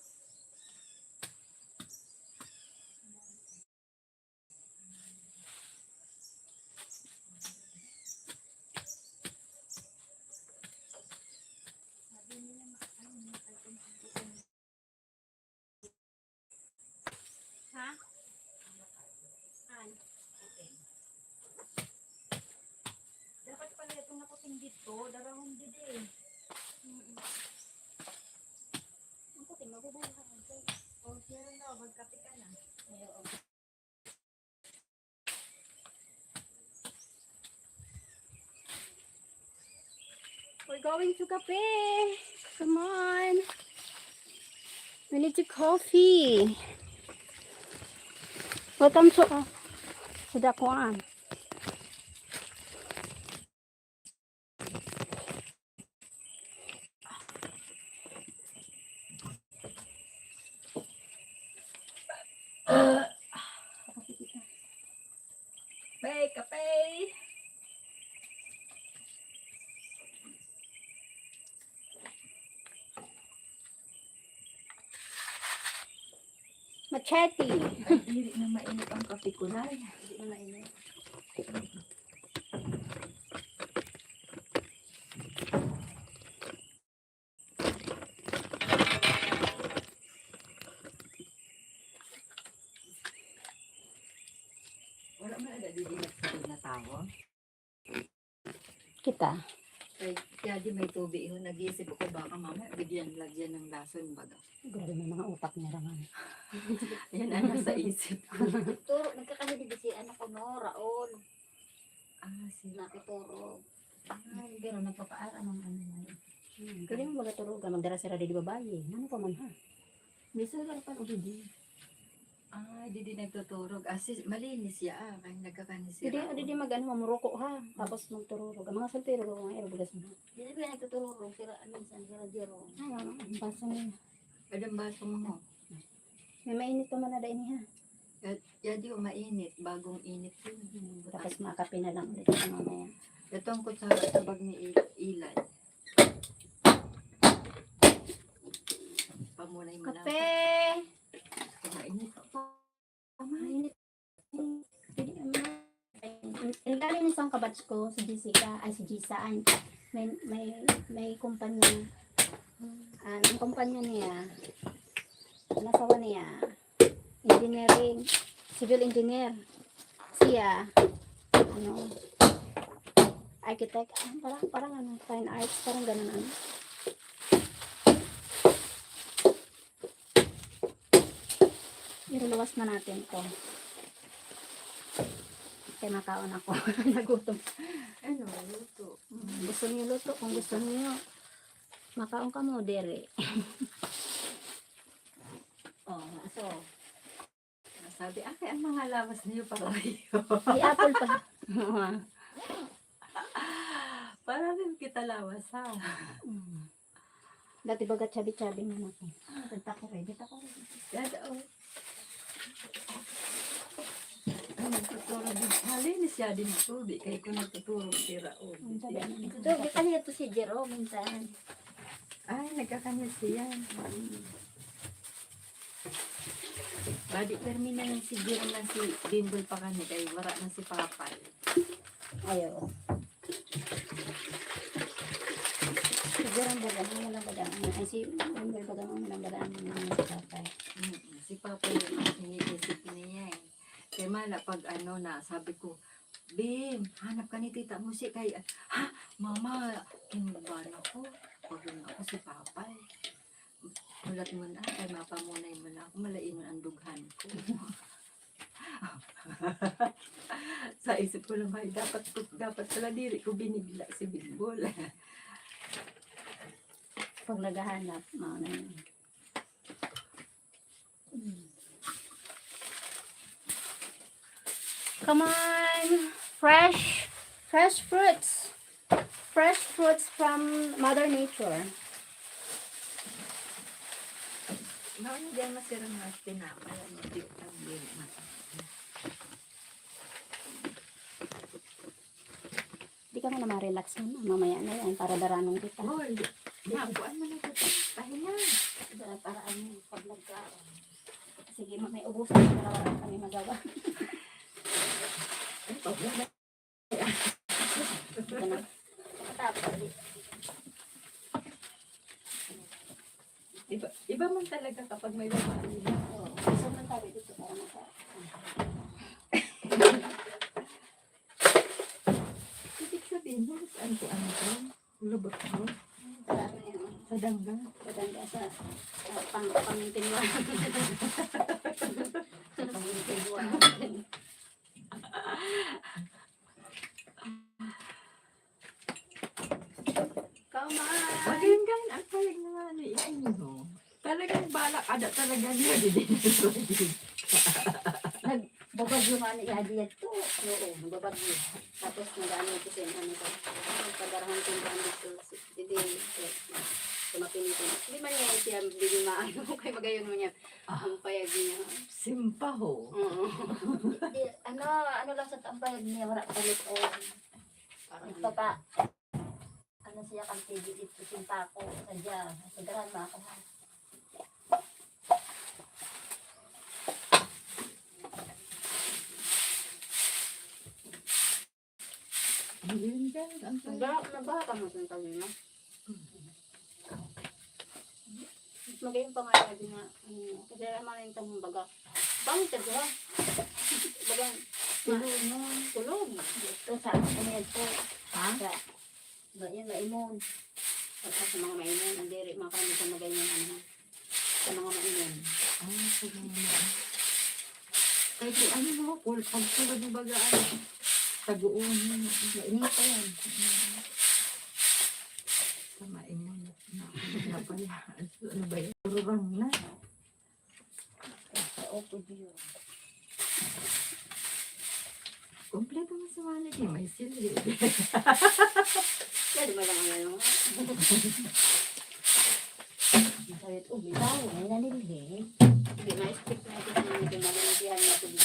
Ha? An? Dapat pala itong nakuting dito, darahon dito eh. Mm-mm. Ang puting, mabubuhay ka. O, meron daw, magkape ka na. Ay, oo. We're going to cafe. Come on. We need to coffee. Welcome to, uh, to the kuan. Kape, kape. Machete. Ay, dili na mainit ang kape ko, Nay. Dili na mainit. Wala man ada didi nagsabi na tawo. Kita. Ay, kaya di may tubig yun. Nag-iisip ako baka mamaya bigyan lagyan ng lason baga. Grabe, may mga utak niya naman. Yan ang nasa isip ko. Turo, nagkakahibig si ano ko, no, Raon. Ah, si Nakituro. Ay, pero nagpapaara ng ano na yun. Hmm, pwede mo magaturugan, magdara sira di babae. Ano pa man, ha? May sugar pa o hindi? Ah, didi nagtuturog. Ah, si, malinis siya, ah. Kaya nagkakanis siya. Didi, didi mag-ano, mamuruko, ha? Tapos magtururog. Ang mga soltero, mga ero, budas mo. Didi ba nagtuturog? Sira, minsan, sira Jerome. Ay, ano, ang baso niya. Adang baso mo, ho? May mainit pa man na dai niya. Ya, ya di, ho, mainit. Bagong init yun. Hmm, tapos makape na lang ulit mamaya. Ito ang kutsara sa bag ni I-, Ilay. Pamunay mo lang. Kape! Mainit pa. Mainit. Pwede naman. Ang, ang galing sa kabatch ko, si Jessica, ay, si Jisa, ay, may, may, may kumpanya. Ah, ang kumpanya niya, ang asawa niya, engineering, civil engineer. Siya, ano, architect, ah, parang, parang ano, fine arts, parang ganun, ano. Iruluwas na natin 'to. Kaya makaon ako. Nagutom. Ano, luto? Mm, gusto niyo luto? Kung gusto niyo, makaon kamo, dere. Oh, so, sabi, "Ah, kaya ang mga lawas niyo pareho." May apple pa. Parang kita lawas, ha? Mm. Dati baga chubby-chubby man ako. Ah, ganda ko rin, ganda ko rin. Ganda, oh. Ay, nagtuturo din. Malinis siya din ang tubig. Kaya kung nagtuturo, sira, oh. Ang sabi, ano, ito, di kaya ito si Jerome, minsan. Ay, nagkakanya siya. Mm. Badi, permi na lang si Jerome na si Dimple pa kanya, kaya wala na si Papay. Ay, oo. Siguro ang baga mo, walang baga ang, ay, si Wendell baga mo, walang baga ang mga si Papay. Mm, si Papa yung iniisip niya eh. Kaya mala, pag ano na, sabi ko, "Bim, hanap ka ni Tita Musi kay," "Ha? Mama, kinubahan ako. Pagod na ako si Papay. Hulat mo na, kay mapamunay mo na ako, malain mo ang dughan ko." Sa isip ko lang, "Ay, dapat ko, dapat pala diri ko binigla si Bimbol." Pag naghahanap, mga ganyan. Come on! Fresh, fresh fruits. Fresh fruits from Mother Nature. Mauna diyan masirang na tinapay, ano, di, ang di, Di ka muna ma-relax muna. Mamaya na yan, para daranong kita. Hoy, nakuan mo na kita. Pahinga. Para, para ano, pag nagka-, sige, ma-, may ubusan na para wala kami magawa. Ano pa ba? Ito na. Tapos, di-, Iba, iba man talaga kapag may babae. Oo, gusto man tayo dito para maka- Ibig sabihin, saan ko ano to? Lubot ko? Sa dangga. Sa dangga sa, sa pang-, pangintinwahan. Pangintinwahan. Come on. Magayon-gayon ang payag na nga ni Inyo. Talagang balak, ada talaga niya, di din. Nagbabagyo nga ni Adi yan to. Oo, nagbabagyo. Tapos nag-ano ito siya, ano ito. Pagdarahan ko yung daan dito. Hindi, hindi. Sa mapinitin. Hindi man niya siya, hindi maano, kay magayon mo niya. Ah. Ang payag niya. Simpaho. Oo. Di, ano, ano lang sa tampayag niya, wala pa rin, oh. Parang nagpapa-, ano siya, kan T V dito, simpako, sadya, sagaran mo ako, ha? Ang galing ka, ang galing. Nagahap na ba kami sa kanina? Mas magayon pa nga lagi na, ano, kasi naman yung tamang baga. Pangit ka, di ba? Baga, Tulog mo. Tulog. Ito sa ano yan po. Ha? Sa, ba, yun, maimon. Pagka sa mga maimon, ang diri, mga kami sa magayon, ano, sa mga maimon. Ah, sa mga maimon. Kahit yung ano mo, kul-, pag tulog mo baga, ano, taguon mo, mainit pa yan. Sa maimon. Na, na pala. Ano ba yun? Puro rang na. Sa Opod yun. Kompleto mo sa wallet eh, may silhig. Pwede mo lang ang ano. Masakit, oh, may tao, may nanilhig. Hindi, ma-expect na ito sa mga pinanilihan natin.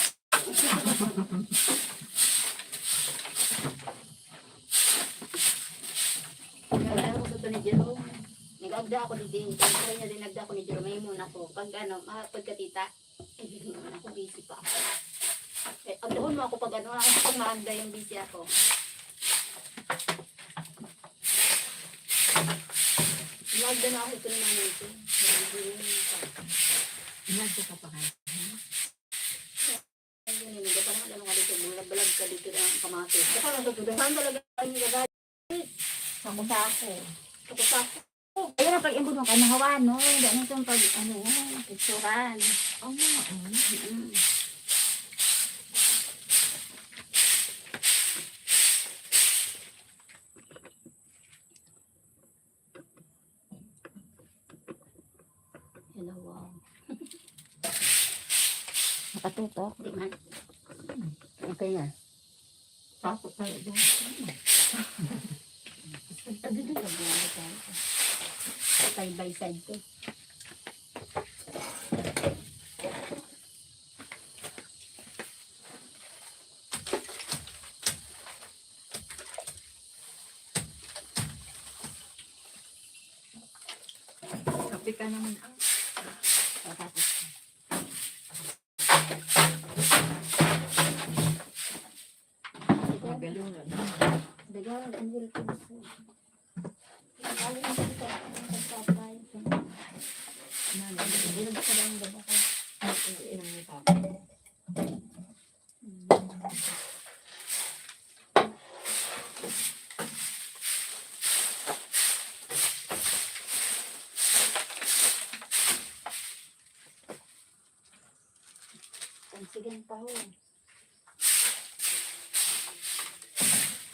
Nag-agda ako ni Jerome. Nag-agda ako ni Jerome. Sabi niya din, nagda ako ni Jerome. May muna ako. Pag ano, ma-, pagkatita, ako busy pa ako. Eh, agdahon mo ako pag ano, ah, pag maanda yung busy ako. Nag-agda na ako ito ni Nanay ko. Nag-agda ka pa nga. Ayun, hindi ka pa naman ano nga dito, mga balag ka dito ng kamatis. Saka nasusudahan talaga ang nilagay. Sako-sako. Sako-sako. Ayun ang pag-imbod mo kay mahawa, no? Hindi na itong pag, ano, picturan. Oo nga, oh. Mm. Hello, wow. Nakatutok? Di man. Okay na. Takot talaga. Side by side ko. Kape ka naman, ah. Tapos, Galungan. Daga, ang hirap ko gusto. Ang alam ko sa ang pagpapay. Ang hirap sa dahil ba ako? Ang inang ni Papa. Ang sigang pa ho.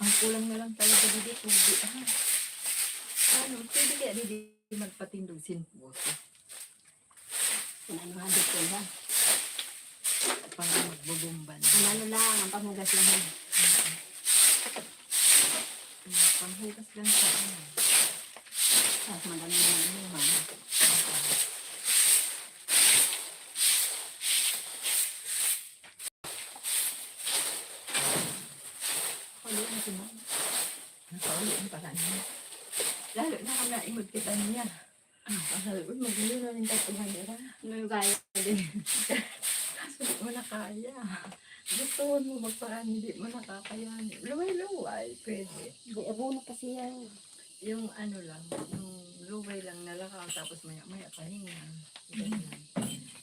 Ang kulang na lang talaga dito, tubig. Ah. Ano, pwede kaya dito magpatindog sin puso? Kung ano nga dito ba? Para magbubumba na. Ang ano lang, ang panghugas lang. Ang panghugas lang sa ano. Tapos madami na ano, ha? Ano yung sinabi? Nakaulit ang pala niya. Lalo na kung naimod kita niya. Ang sabi ko, magulo na rin tayo pag nandira. Ano yung kaya din? Kaso di mo na kaya. Gusto mo magparaan, hindi mo nakakayanin. Luway-luway, pwede. May abono pa siya. Yung ano lang, yung luway lang na lakaw, tapos maya-maya pahinga. Ganyan.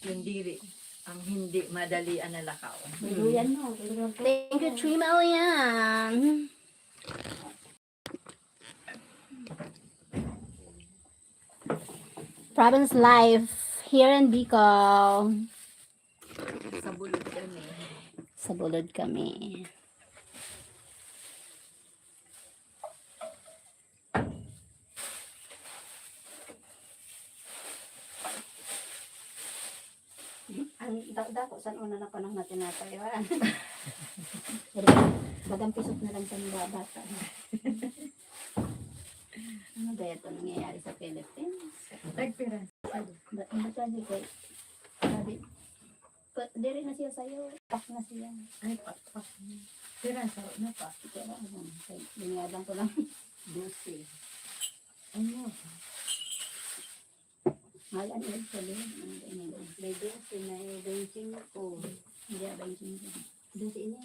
Yung diri, ang hindi madali ang nalakaw. May duyan mo. May duyan po. Thank you, Three Million. Province life here in Bicol. Sa bulod kami. Sa bulod kami. Ang da- dako, saan una na panahon na tinatayo? Ah? Bagang pisot na lang sa mga bata. Ano ba ito nangyayari sa Philippines? Nagpira. Ba't ang bata di kay sabi, pa, diri na siya sa'yo, pak na siya. Ay, pakpak. Pira sa na pa. Pero ano, kay, lingadan ko lang. Dose. Ano? Mahal ang ibig sabihin. Ano ba yun? May dose, may dosing ko. Hindi, ba yung singko? Doon sa inyo.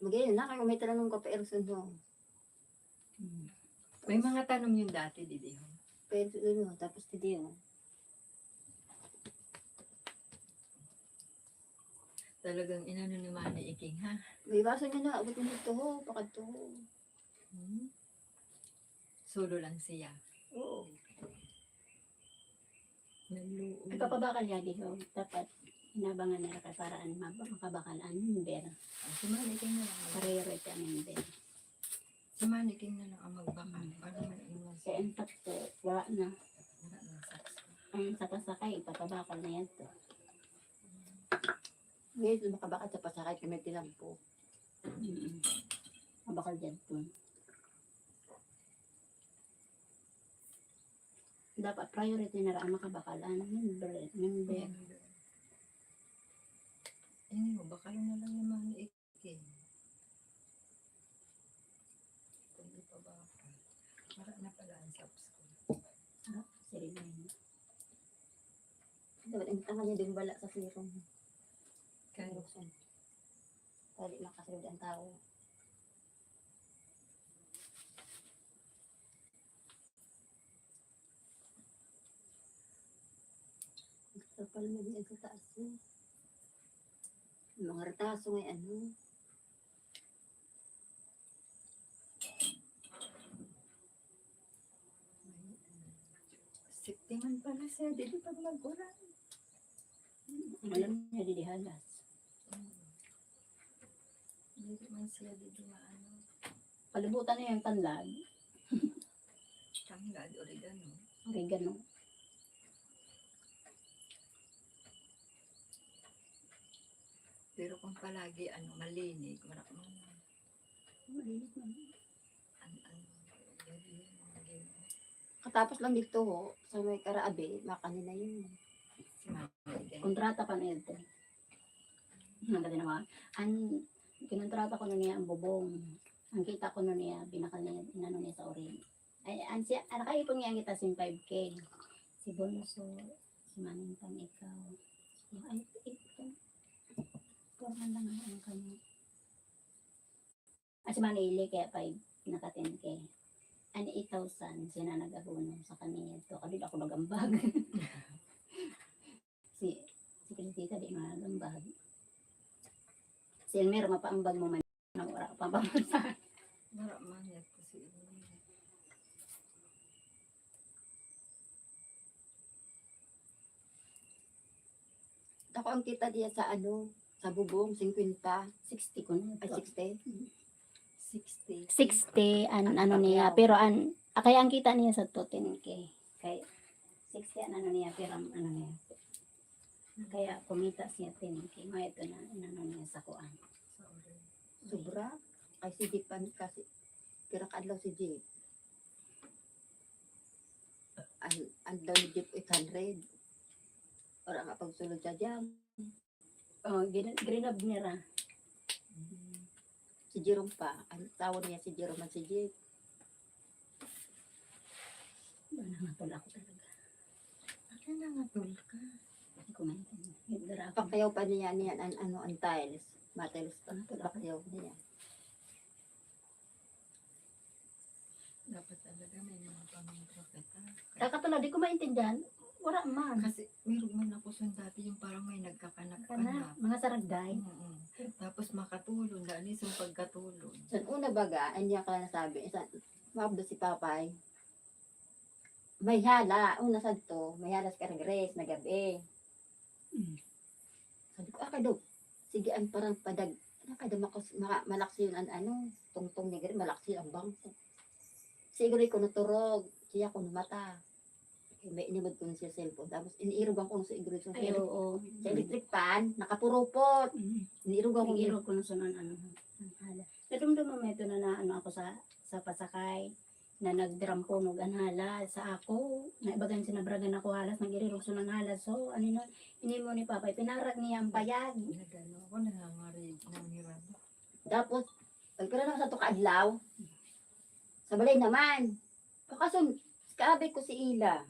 Magayon na, kaya may talang ng kape, Erson, ho. May mga tanom yun dati, didi. Pero ano, tapos hindi, oh. Talagang inano ni Mami Iking, ha? May baso niya na, abot mo dito, ho, pakadto, ho. Hmm? Solo lang siya. Oo. Naluo. Ipapabakal niya, di, ho. Dapat, inabangan nila kay para ano, mab- makabakal ang member. Ah, si Mami Iking na lang. Priority ang member. Si Mami Iking na lang ang magbakal. Para may iwas. Kaya ang takto, wala na. Wala na sa Ang sa pasakay, ipapabakal na yan to. Ngayon, makabakal sa pasakay, kami tinampo. Mm. Mabakal dyan to. Dapat priority na ra ang makabakal. Ano, member, member. Hindi mo, bakal na lang yung Mami Iking. Kung di pa ba, wala na pala ang subs ko. Sige na yun. Dapat ang tangan niya din bala sa serum. Kaya, Buksan. Pwede makasunod ang tao. Gusto pa naman yan sa taas mo. Yung mga retaso may ano. Sixty man pala siya, di ba pag nag-uran? Ang alam niya, di dihalas. Hindi man siya di dumaano. Palibutan niya yung tanlad. Tanglad, oregano. Oregano. Pero kung palagi, ano, malinig, marak mo. Malinis naman. An, an, yun, yun, mga ganyan. Katapos lang dito ho, sa may Karabe, makanin na yun. Si Mami, ganyan. Kontrata pa na yun. Ang ganda naman. Ang kinontrata ko na niya ang bubong. Ang kita ko na niya, binakal niya. ano niya sa orin. Ay, an siya, ah, nakaipon niya kita sin five K. Si Bonso, si Manintang ikaw. Ay, ito. Four man lang ang kami. Ah, si Manili, kaya five, naka ten K. An eight thousand, siya na nag-abono sa kami. Ito, kadid ako nag-ambag. Si, si Princesa, di man nag-ambag. Si Elmer, mapaambag mo man. Wala pa ba? Wala man yan kasi. Ako ang kita diya sa ano, sa bubong, singkwenta. Sixty ko na Ay, ito. Sixty? Mm. Sixty. Sixty an Ang ano niya, pagyaw. Pero an, ah, kaya ang kita niya sa two, ten K. Kay sixty an ano niya, pero ang ano niya. Kaya kumita siya ten K. May ito na, inano niya sa kuan. Sa orange. Sobra. Ay, si Jeep pa kasi, pira ka adlaw si Jeep. Ang, ang daw ni Jeep, eight hundred. Wala nga pagsulod sa jam. Oh, gin-, grinab nira. Mm. Si Jerome pa. Ang tawag niya si Jerome at si Jeep. Nangangatol ako talaga. Bakit nangangatol ka? Hindi ko maintindihan. Yung garapon. Pakyaw pa niya, niya an, ano, ang tiles. Matiles pa. Nangangatol ako. Pakyaw niya. Dapat talaga may mga pangontra kita. Kakatulad, di ko maintindihan. Wala man. Kasi meron man ako sa dati yung parang may nagkakanap-kanap. Kana, mga saragday. Mm-mm. Tapos makatulon, dali sa pagkatulon. Sa una baga, ay niya ka nasabi, sa, mabdo si Papay. May hala, una sadto, may hala si Kara Grace na gabi. Mm. Sabi ko, "Ah, kado, sige, ang parang padag-, ah, kado makos-, ma-, malaksi yun ang ano, tungtong ni Grace, malaksi ang bangko." Si Igor ko naturog, siya ko namata. May inimod ko sa cellphone, tapos iniirugan ko sa Igor sa Ay, cellphone. Oo. Sa electric fan, nakapurupot. Mm. Iniirugan ko. Iniirog ko na sa nan-, ano, ang hala. Nadumdum mo ito na, na ano ako sa, sa pasakay, na nagdiramponog an hala sa ako. Naibagan sinabragan ako halas, nag-irirog sa nan hala. So, ano na, ini mo ni Papa, ipinarag niya ang payag. Nagano ako, nangangarig, nangiram. Tapos, pagkira na sa to kaadlaw, sa balay naman. Pakasun, kaabay ko si Ila.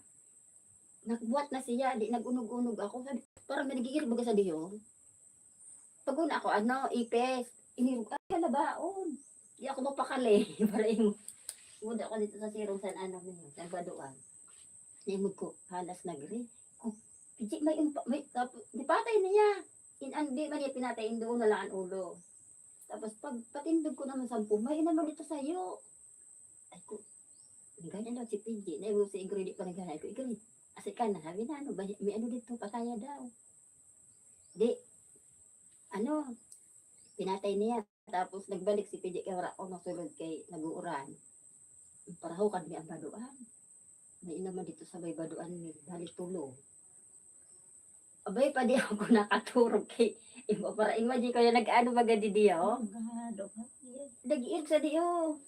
Nagbuhat na siya, di nag-unog-unog ako. Sabi, parang may nag-iirog baga sa diyo. Pag-una ako, ano, ipis. Inirog, ay, kalabaon. Di ako mapakali. Para yung, muda ako dito sa sirong san ano, sa baduan. Naimog ko, halas nagri. Oh, Pidji, may umpa-, may, tap-, di patay niya. In, an, di man niya pinatay, in doon na lang ang ulo. Tapos pag patindog ko naman sampung, may naman dito sa'yo. Ay ko, ganyan daw si Pidji. Na yung si Igor, di pa naghanay ko, Igor, asi ka na, sabi na, ano, ba, may ano dito, pataya daw. Di, ano, pinatay niya. Tapos nagbalik si Pidji kay wala ko masulod kay nag-uuran. Paraho kan mi ang baduan. May naman dito sa may baduan ni, bali tulo. Abay, pa di ako nakaturog kay, iba para imagine ko yung nag-ano baga di diya, oh. Ang gado ka. Nag-iirog sa di, oh.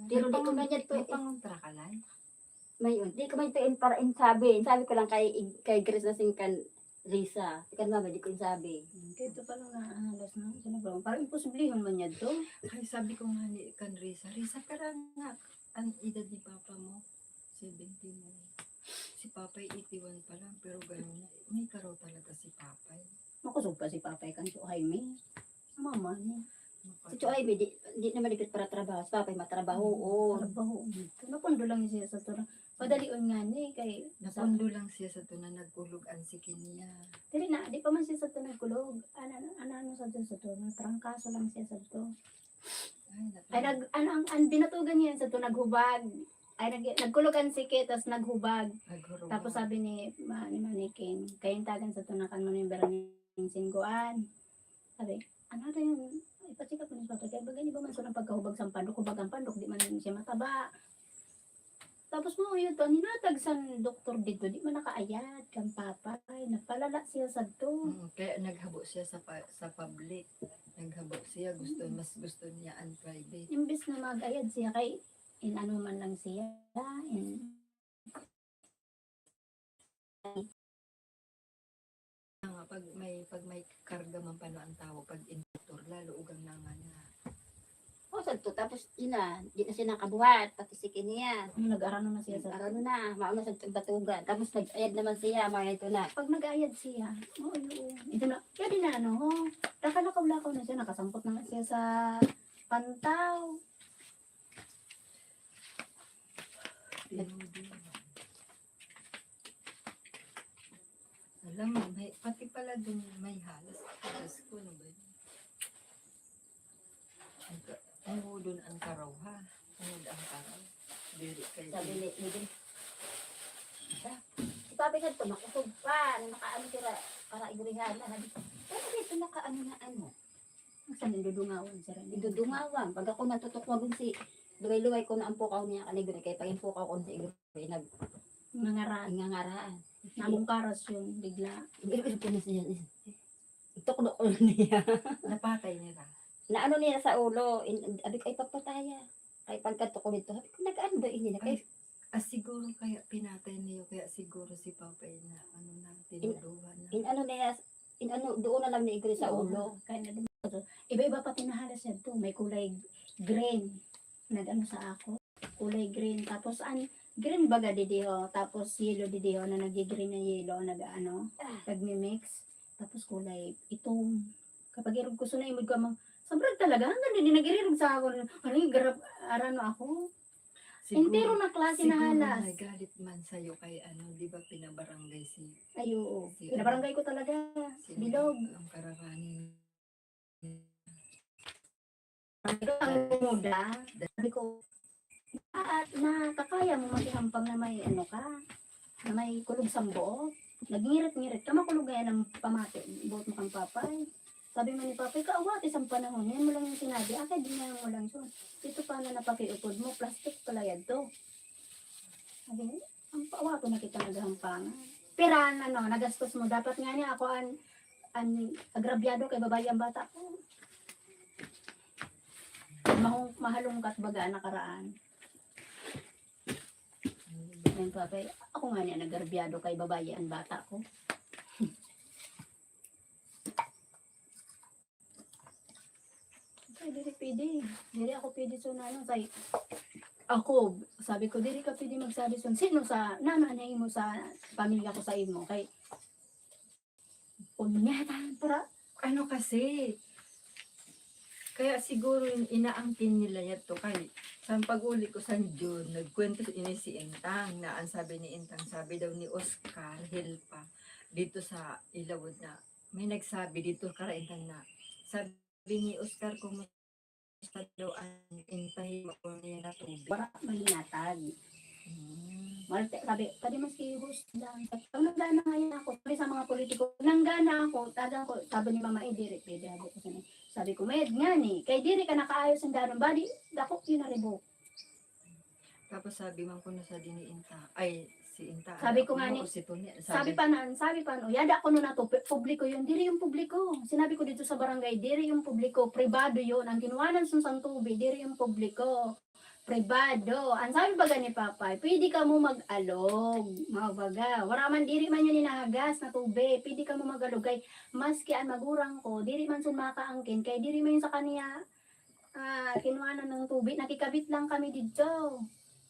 Pero di ko May pang-, man yan to, may eh. Pangontra ka lang? May yun. Di ko man to in, para in sabi. In sabi ko lang kay, kay Grace na singkan Risa. Ikan mama, di ko in sabi. Hmm, kaya ito pala nga, ah, last na, sino ba? Parang imposiblehon man yan to. Ay, sabi ko nga ni kan Risa, "Risa, karang nga, ang edad ni Papa mo, seventy mo. Si Papay, eighty-one pa lang, pero gano'n na. May karaw talaga si Papay." Makusog pa si Papay kan Tio Jaime. Mama niya. Si Tio Jaime, di, di naman ligid para trabaho. Si Papay matrabaho, Hmm, oo. Trabaho. Napundo lang siya sa tura. Madalion nga ni, kay Napundo lang siya sa tuna, nagkulog ang siki niya. Dili na, di pa man siya sa tuna nagkulog. Ano, ano, ano sa tuna, sa tuna? Trangkaso lang siya sa to. Ay, naku. Ay, nag-, ano, ang, ang binatugan niya sa to, naghubag. Ay, nag-, nagkulog ang siki, tas naghubag. Naghurubag. Tapos sabi ni, ma-, ni Maniking, "Kaintagan sa to na kan mo ni Bernie singguan." Sabi, "Ano na yun? Ipacheck up mo ni Papa." Kaya baga niya ba man sa pagkahubag sa pandok, hubag ang pandok, di man siya mataba. Tapos mo yun to, ninatag sa doktor dito, di man nakaayad kan Papa. Ay, napalala siya sa to. Mm, kaya naghabo siya sa pa-, sa public. Naghabo siya, gusto, Mm. mas gusto niya ang private. Imbes na mag-ayad siya kay in ano man lang siya, in Nga, pag may, pag may karga man pano ang tawo, pag in doktor, lalo ugang naman nga. O, sadto, tapos, yun na, di na siya nakabuhat, pati si Kenia. Yung nag-arano na siya sa... Nag-arano na, mauna sa batugan. Tapos nag-ayad naman siya, mga ito na. Pag nag-ayad siya, oo, yun. Ito na, kaya din na ano, ho, nakalakaw-lakaw na siya, nakasangkot na nga siya sa pantaw. Alam mo, may, pati pala dun may halas. Diyos ko, ano ba yun? Ang ka- ang udon ang karaw, ha? Ang udon ang karaw. Diri kayo. Sabi ni, ni Dre, "Ah, si Papi nga ito, makusog pa, na nakaano sila, para igurihan na." Sabi ko, "Pero dito nakaano na ano?" Ang sa nindudungawan, sir. Idudungawan. Pag ako natutukwagon si, luway-luway ko na ang pukaw niya, kaniguri, kaya pag yung pukaw ko si iguri, nag, Nangaraan. nangangaraan. Namungkaras yung bigla. Iguri, iguri ko na siya. Itukdo ko na niya. Napatay nila. Na ano niya sa ulo, in, abi ko, "Ipagpataya." Kaya pagkato ko nito, sabi ko, "Nag-ano ba ini na?" Kaya, Ah, siguro kaya pinatay niyo, kaya siguro si Papa na ano na, tinuduhan na. in ano niya, in ano, doon na lang ni iguri sa ulo. Kaya na din. Iba-iba pa pinahalas yan to. May kulay green. Nag-ano sa ako. Kulay green. Tapos, an green baga didiho. Tapos, yellow didiho na nag-green na yellow. Nag-ano, nagmi-mix. Tapos, kulay itom. Kapag irog ko, sunay mo ka mo. Sobrang talaga. Hanggang din nag-irirog sa ako. Ano yung garap, arano ako? Siguro, Entero na klase na siguro halas. Nagalit man sa'yo kay ano, di ba pinabarangay si... Ay, oo. Si Pinabarangay ko talaga. si Bilog. Ang kararani. Ang muda. Sabi ko, "Ah, nakakaya mo makihampang na may ano ka, na may kulog sa buhok? Nagngirit-ngirit ka, makulog ngayon ang pamati, buhok mo kang papay." Sabi man ni Papay, "Kaawat, isang panahon, yan mo lang yung sinabi, akin din nga mo lang yun. Ito pa na napakiupod mo, plastic pala yan to." Sabi niya, "Ang paawato na kita naghahampangan." Pera ang ano, nagastos mo. Dapat nga niya ako an, an agrabyado kay babae ang bata ko. Mahong, mahalungkat baga ang nakaraan. Yan pa, kay ako nga niya nagrabyado kay babae ang bata ko. Ay, diri pwede. Diri ako pwede so na ano, kay ako, sabi ko, diri ka pwede magsabi so. Sino sa, nano na imo sa pamilya ko sa imo? Kay, punyatan, para, Ano kasi, kaya siguro yung inaangkin nila yan to kay sa pag-uli ko sa June, nagkwento ini si Intang na ang sabi ni Intang, sabi daw ni Oscar Hilpa dito sa Ilawod na may nagsabi dito kara Intang na sabi ni Oscar kung gusto daw ang Intang mo niya na tubig. para malinatag. Hmm. Malte, sabi, pwede mas kihos lang. Pag nanggana ngayon ako, sabi sa mga politiko, nanggana ako, tagang ko, sabi ni Mama, eh, diri, pwede, sabi ko sa niya. Sabi ko, "Mayad nga ni, kay diri ka nakaayos ang danon, bali, dako yun na ribok." Tapos sabi man ko na sa dini Inta, ay, si Inta, Sabi ay, ko nga ano, ni- o si Tony, Sabi pa na, sabi pa, no, yada ko nun na to, pu- publiko yun, diri yung publiko. Sinabi ko dito sa barangay, diri yung publiko, pribado yun. Ang kinuhanan sun sang tubig, diri yung publiko. Pribado. Ang sabi baga ni Papay, pwede ka mo mag-alog. Mga baga. Wala man, diri man yun inahagas na tubig. Pwede ka mo mag-alog. Kay, maski ang magurang ko, diri man sun makaangkin. Kay, diri man yun sa kaniya, ah, kinuhanan ng tubig. Nakikabit lang kami dito.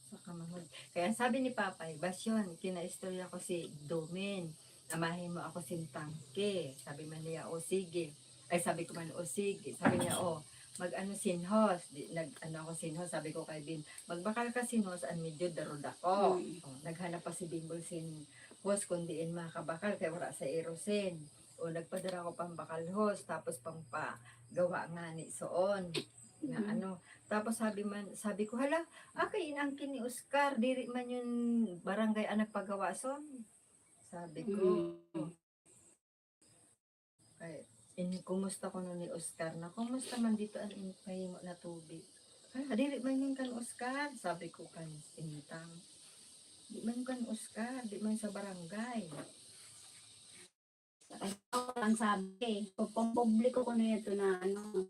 Sa kamangod. Kaya sabi ni Papay, "Basyon, kinaistorya ko si Domin. Amahin mo ako sin tangke." Sabi man niya, "O sige." Ay, sabi ko man, "O sige." Sabi niya, "O, mag-ano sinhos." Di, nag-ano ako sinhos. Sabi ko kay Bim, "Magbakal ka sinhos, an medyo darod ako." Mm. O, naghanap pa si Bimbol sin hos kung diin makabakal, kay wala sa erosin. O, nagpadara ako pang bakal hos, tapos pang pagawa nga ni soon. Na Mm. ano. Tapos sabi man, sabi ko, "Hala, akay inangkin ni Oscar, diri man yun barangay ang nagpagawa son." Sabi ko, Mm. Ay, in, kumusta ko nun ni Oscar na, "Kumusta man dito ang in-, pahimo na tubig?" "Ah, dili man yun kan Oscar," sabi ko kan Intang. "Di man yun kan Oscar, di man sa barangay." Ang sabi, pag pampubliko ko na ito na ano,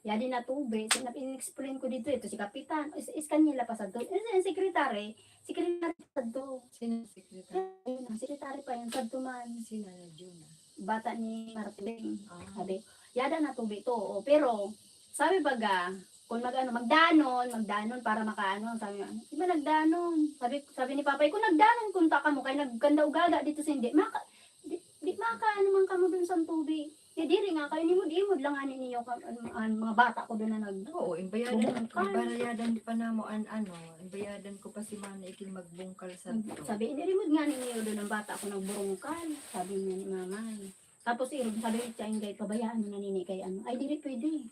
yadi na tubig, so, in-explain ko dito, ito si Kapitan, is, is kanila pa sa doon. Is, yung secretary, secretary pa sa doon. Sino secretary? Ayun, ang secretary pa yun, sa man. Sino na Juna? Bata ni Martin. Ah. Sabi, yada na tubig to, oo, pero Sabi baga, kung mag-ano, magdanon, magdanon para makaano, sabi niya, "Di ba nagdanon?" Sabi, sabi ni Papa, "Eh, kung nagdanon, kunta ka mo, kay nagkanda ugaga dito sa hindi, maka, di, di makaano man kamo dun sa tubig." Eh, diri nga, kay nimod-imod lang ani niyo kan, an, an mga bata ko dun na nag-, Oo, imbayadan, Bumungkal. imbayadan pa namo an ano, imbayadan ko pa si Mami Iking magbungkal sa Nag-, to. sabi, "Inimod nga ninyo dun ang bata ko nagburungkal," sabi niya ni Mamay. Tapos, irog, sabi ni Tiya Inggay, "Pabayaan mo na nini kay ano." Ay, diri pwede.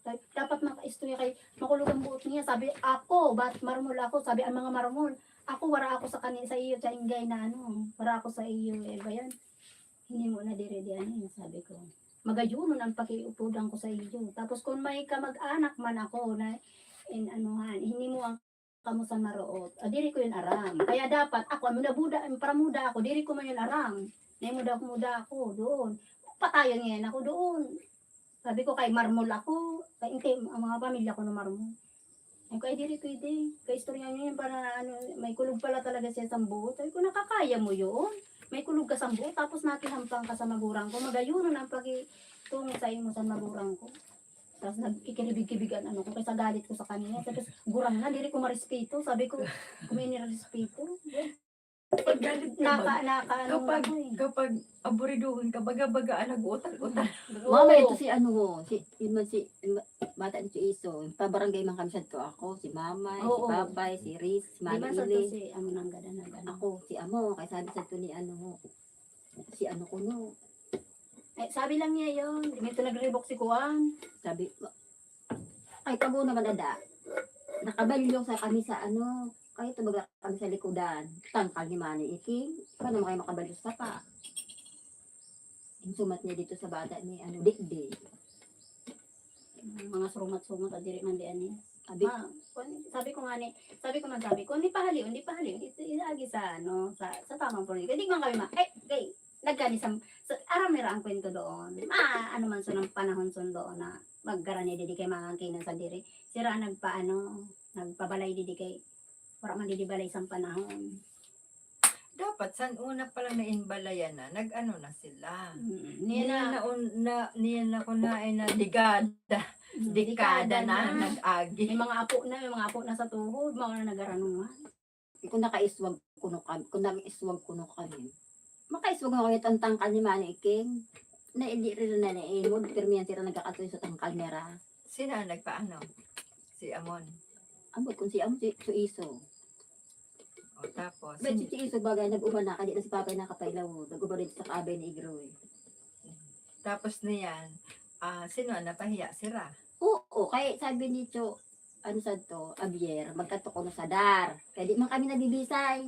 Kay dapat makaistorya kay makulog ang buot niya. Sabi, "Ako, bat marmol ako." Sabi ang mga marmol, "Ako, wara ako sa kani-, sa iyo, sa Inggay na ano, wara ako sa iyo, eh, ba yan? Hindi mo na dire di ano," sabi ko. "Magayunon ang pakiupudan ko sa iyo. Tapos kung may kamag-anak man ako na in anuhan, hindi mo ang kamo sa maroot. Ah, diri ko yun aram. Kaya dapat ako, ang muda-buda, ang paramuda ako, diri ko man yun aram. Nay muda-muda ako doon. Patayon ngayon ako doon." Sabi ko, "Kay marmol ako." Kay, hindi, ang mga pamilya ko na marmol. Sabi ko, "Ay, diri pwede. Kay istorya niyo yan para ano, may kulog pala talaga siya sa buot." Sabi ko, "Nakakaya mo yun? May kulog ka sa buot, tapos nakihampang ka sa magurang ko. Magayunon ang pagitungod sa imo sa magurang ko." Tapos nagkikiribig-kibig an ano ko, kaysa galit ko sa kanya. Tapos, "Gurang na, diri ko marespeto." Sabi ko, "Kung may nirerespeto." Pag galit ka, Naka-, mag-, naka-, ano kapag, ako eh. kapag aburiduhon ka, baga-baga, ah, nag-uutal-utal. Oo. Mama, ito si ano ho, si, yun man si, yun ma-, bata ni Chuiso, pa-barangay man kami sadto ako, si Mamay, si Oo. Papay, si Riz, si Di Mami man sadto Ili. Si amo nang gada na gano'n. Ako, si amo, kay sabi sadto ni ano ho, si ano ko no. Eh, sabi lang niya yun, may ito nag-revoke si Kuan. Sabi, Ay, kago naman, ada. Nakabalyo sa kami sa ano, kaya tumaga kami sa likodan. Tangkal ni Manny Iking. Paano mo kayo makabalyo sa pa? Yung sumat niya dito sa bata ni, ano, Dikdik. Mga surumat-sumat, at diri man di ani. Abi. Ma, kun, sabi ko nga ni, sabi ko man, sabi ko, "Hindi pahalion, hindi pahalion. Ito, ilagi sa, ano, sa, sa tamang puli." Hindi man kami ma-, eh, kay, nagkani sa, sa, aram nira ang kwento doon. Ma, ano man, so, ng panahon sun doon na magkarani didi kay mga angkinan sa diri. Sira ang nagpaano, nagpabalay didi kay, wala man didi balay sang panahon. Dapat, san una pa lang na inbalayan na, nag-ano na sila. Mm, Niya niya na, na. Un-, na, niya na kunain na dekada. Mm, Dekada dekada na, na. Nag-agi. May mga apo na, may mga apo na sa tuhod, mga na nagaranungan. Kung nakaiswag kuno kami, kung nakaiswag kuno kami, makaiswag ako, itong tangkal ni Manny Iking, na hindi rin na naimod, pero minsan sila nagkakatuloy sa tangkal nira. Sino ang nagpaano? Si Amon. Ambot kung si Amon, si, si Iso. O, tapos, But si, si Iso bagay, nag-uba na, kadi na si Papay nakapailaw, nag-uba rin sa kaabay ni Igroy. Tapos niyan, ah, sino ang napahiya? Sira. Oo, kaya sabi ni Cho, ano sa to, Javier, magkatuko na sa dar. Kaya di man kami nabibisay.